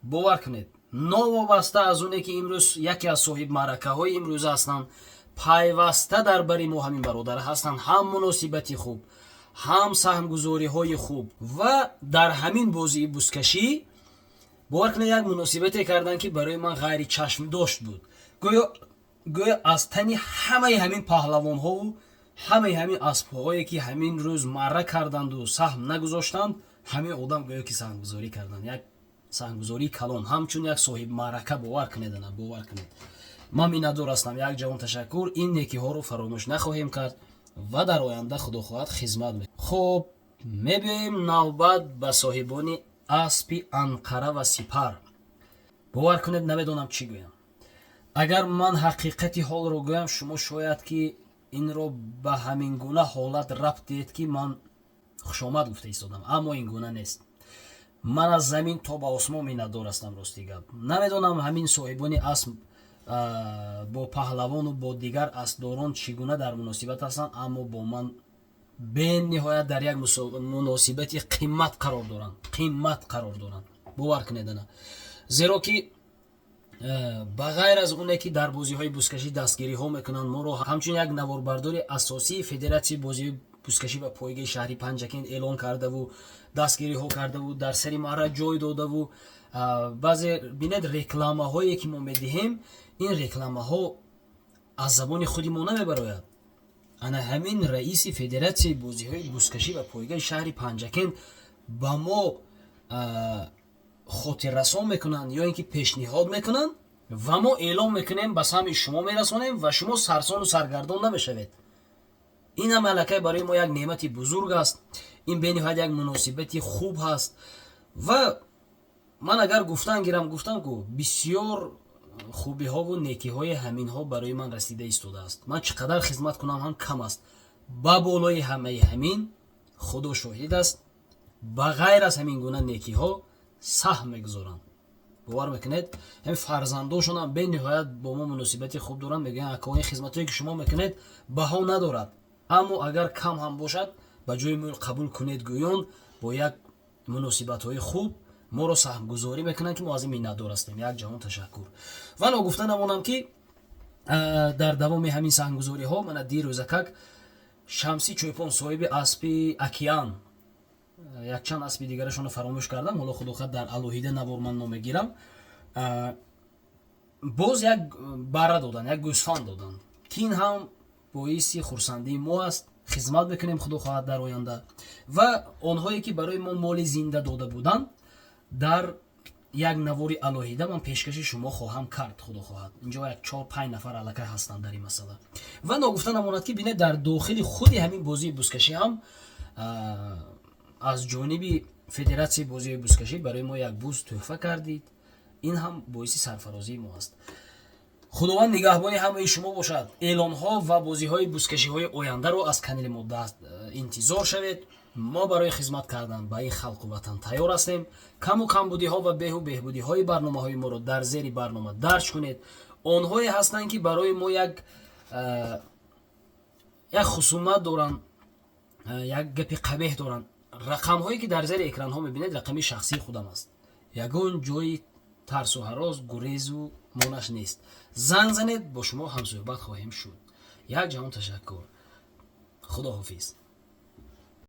Бовар кунед, новобаста аз оне ки имрӯз яке аз соҳибмаъракаҳои имрӯза ҳастанд, Пайваста дар бари мо ҳамин бародар ҳастанд, ҳам муносибати хуб, ҳам саҳмгузориҳои хуб. Ва дар ҳамин бозии бузкашӣ, бовар кунед, як муносибате карданд, ки барои ман ғайричашмдошт буд. Гӯё аз тани ҳамаи ҳамин паҳлавонҳову ҳамаи ҳамин аспҳое, ки ҳамин рӯз марра карданду саҳм нагузоштанд, ҳамин одам гӯё ки саҳмгузорӣ карданд, як саҳмгузории калон, ҳамчун як соҳибмаърака. Бовар кунед, ана, бовар кунед, ман миннатдор ҳастам. Як ҷаҳон ташаккур. Ин некиҳоро фаромӯш нахоҳем кард ва дар оянда, худо хоҳад, хизмат мекунем. Хуб, мебиёем навбат ба соҳибони аспи Анқара ва Сипар. Бовар кунед, намедонам чӣ гӯям. Агар ман ҳақиқати ҳолро гӯям, шумо шояд ки инро ба ҳамин гуна ҳолат рабт диҳед, ки ман хушомад гуфта истодам, аммо ин гуна нест. Ман аз замин то ба осмон миннатдор ҳастам. Рости гап, намедонам, ҳамин соҳибони асп бо паҳлавону бо дигар аспдорон чӣ гуна дар муносибат ҳастанд, аммо бо ман бениҳоят дар як муносибати қимат қарор доранд, қимат қарор доранд. Бовар кунед, ана, зеро ки ба ғайр аз оне ки дар бозиҳои бузкашӣ дастгириҳо мекунанд, моро ҳамчун як наворбардори асосии Федератсияи бозиҳои бузкашӣ ва пойгаи шаҳри Панҷакент эълон кардаву дастгириҳо кардаву дар сари маъра ҷой додаву баъзе, бинед, рекламаҳое ки мо медиҳем, ин рекламаҳо аз забони худи мо намебарояд. Ана ҳамин раиси Федератсияи бозиҳои бузкашӣ ва пойгаи шаҳри Панҷакент ба мо хотиррасон мекунанд ё ин ки пешниҳод мекунанд ва мо эълон мекунем, ба самъи шумо мерасонем ва шумо сарсону саргардон намешавед. Ин ҳам аллакай барои мо як неъмати бузург аст. Ин бениҳоят як муносибати хуб ҳаст. Ва ман агар гуфтан гирам, гуфтам ку, бисёр хубиҳову некиҳои ҳаминҳо барои ман расида истодааст. Ман чӣ қадар хизмат кунам ҳам кам аст. Ба болои ҳамаи ҳамин, Худо шоҳид аст, ба ғайр аз ҳамин гуна некиҳо саҳм мегузоранд. Бовар мекунед, ҳамин фарзандошонам бениҳоят бо мо муносибати хуб доранд. Мегӯянд: «Ако, ин хизматҳое ки шумо мекунед, баҳо надорад, аммо агар кам ҳам бошад, ба ҷои мӯл қабул кунед», гӯён бо як муносибатҳои хуб моро саҳмгузорӣ мекунанд, ки мо аз ин миннатдор ҳастем. Як ҷаҳон ташаккур. Ва ногуфта намонам, ки дар давоми ҳамин саҳмгузориҳо мана дирӯзакак Шамси Чӯйпон, соҳиби аспи Океан, якчанд аспи дигарашонро фаромӯш кардам, ҳоло, худо хоҳад, дар алоҳида навор ман номегирам, боз як барра доданд, як гӯсфанд доданд, ки ин ҳам боиси хурсандии мо аст. Хизмат мекунем, худо хоҳад, дар оянда. Ва онҳое ки барои мо моли зинда дода буданд, дар як навори алоҳида ман пешкаши шумо хоҳам кард, худо хоҳад. Инҷо як чор панҷ нафар аллакай ҳастанд дар ин масъала. Ва ногуфта намонад, ки бинед, дар дохили худи ҳамин бозии бузкашӣ ҳам аз ҷониби Федератсияи бозиҳои бузкашӣ барои мо як буз тӯҳфа кардид. Ин ҳам боиси сарфарозии мо аст. Худованд нигаҳбони ҳамаи шумо бошад. Эълонҳо ва бозиҳои бузкашиҳои ояндаро аз канали мо даст интизор шавед. Мо барои хизмат кардан ба ин халқу ватан тайёр ҳастем. Каму камбудиҳо ва беҳу беҳбудиҳои барномаҳои моро дар зери барнома дарҷ кунед. Онҳое ҳастанд, ки барои мо як хусумат доранд, як гапи қабеҳ доранд. Рақамҳое ки дар зери экранҳо мебинед, рақами шахсии худам аст. Ягон ҷои тарсу ҳарос, гурезу монаш нест. Занг занед, бо шумо ҳамсӯҳбат хоҳем шуд. Як ҷаҳон ташаккур. Худо ҳофиз.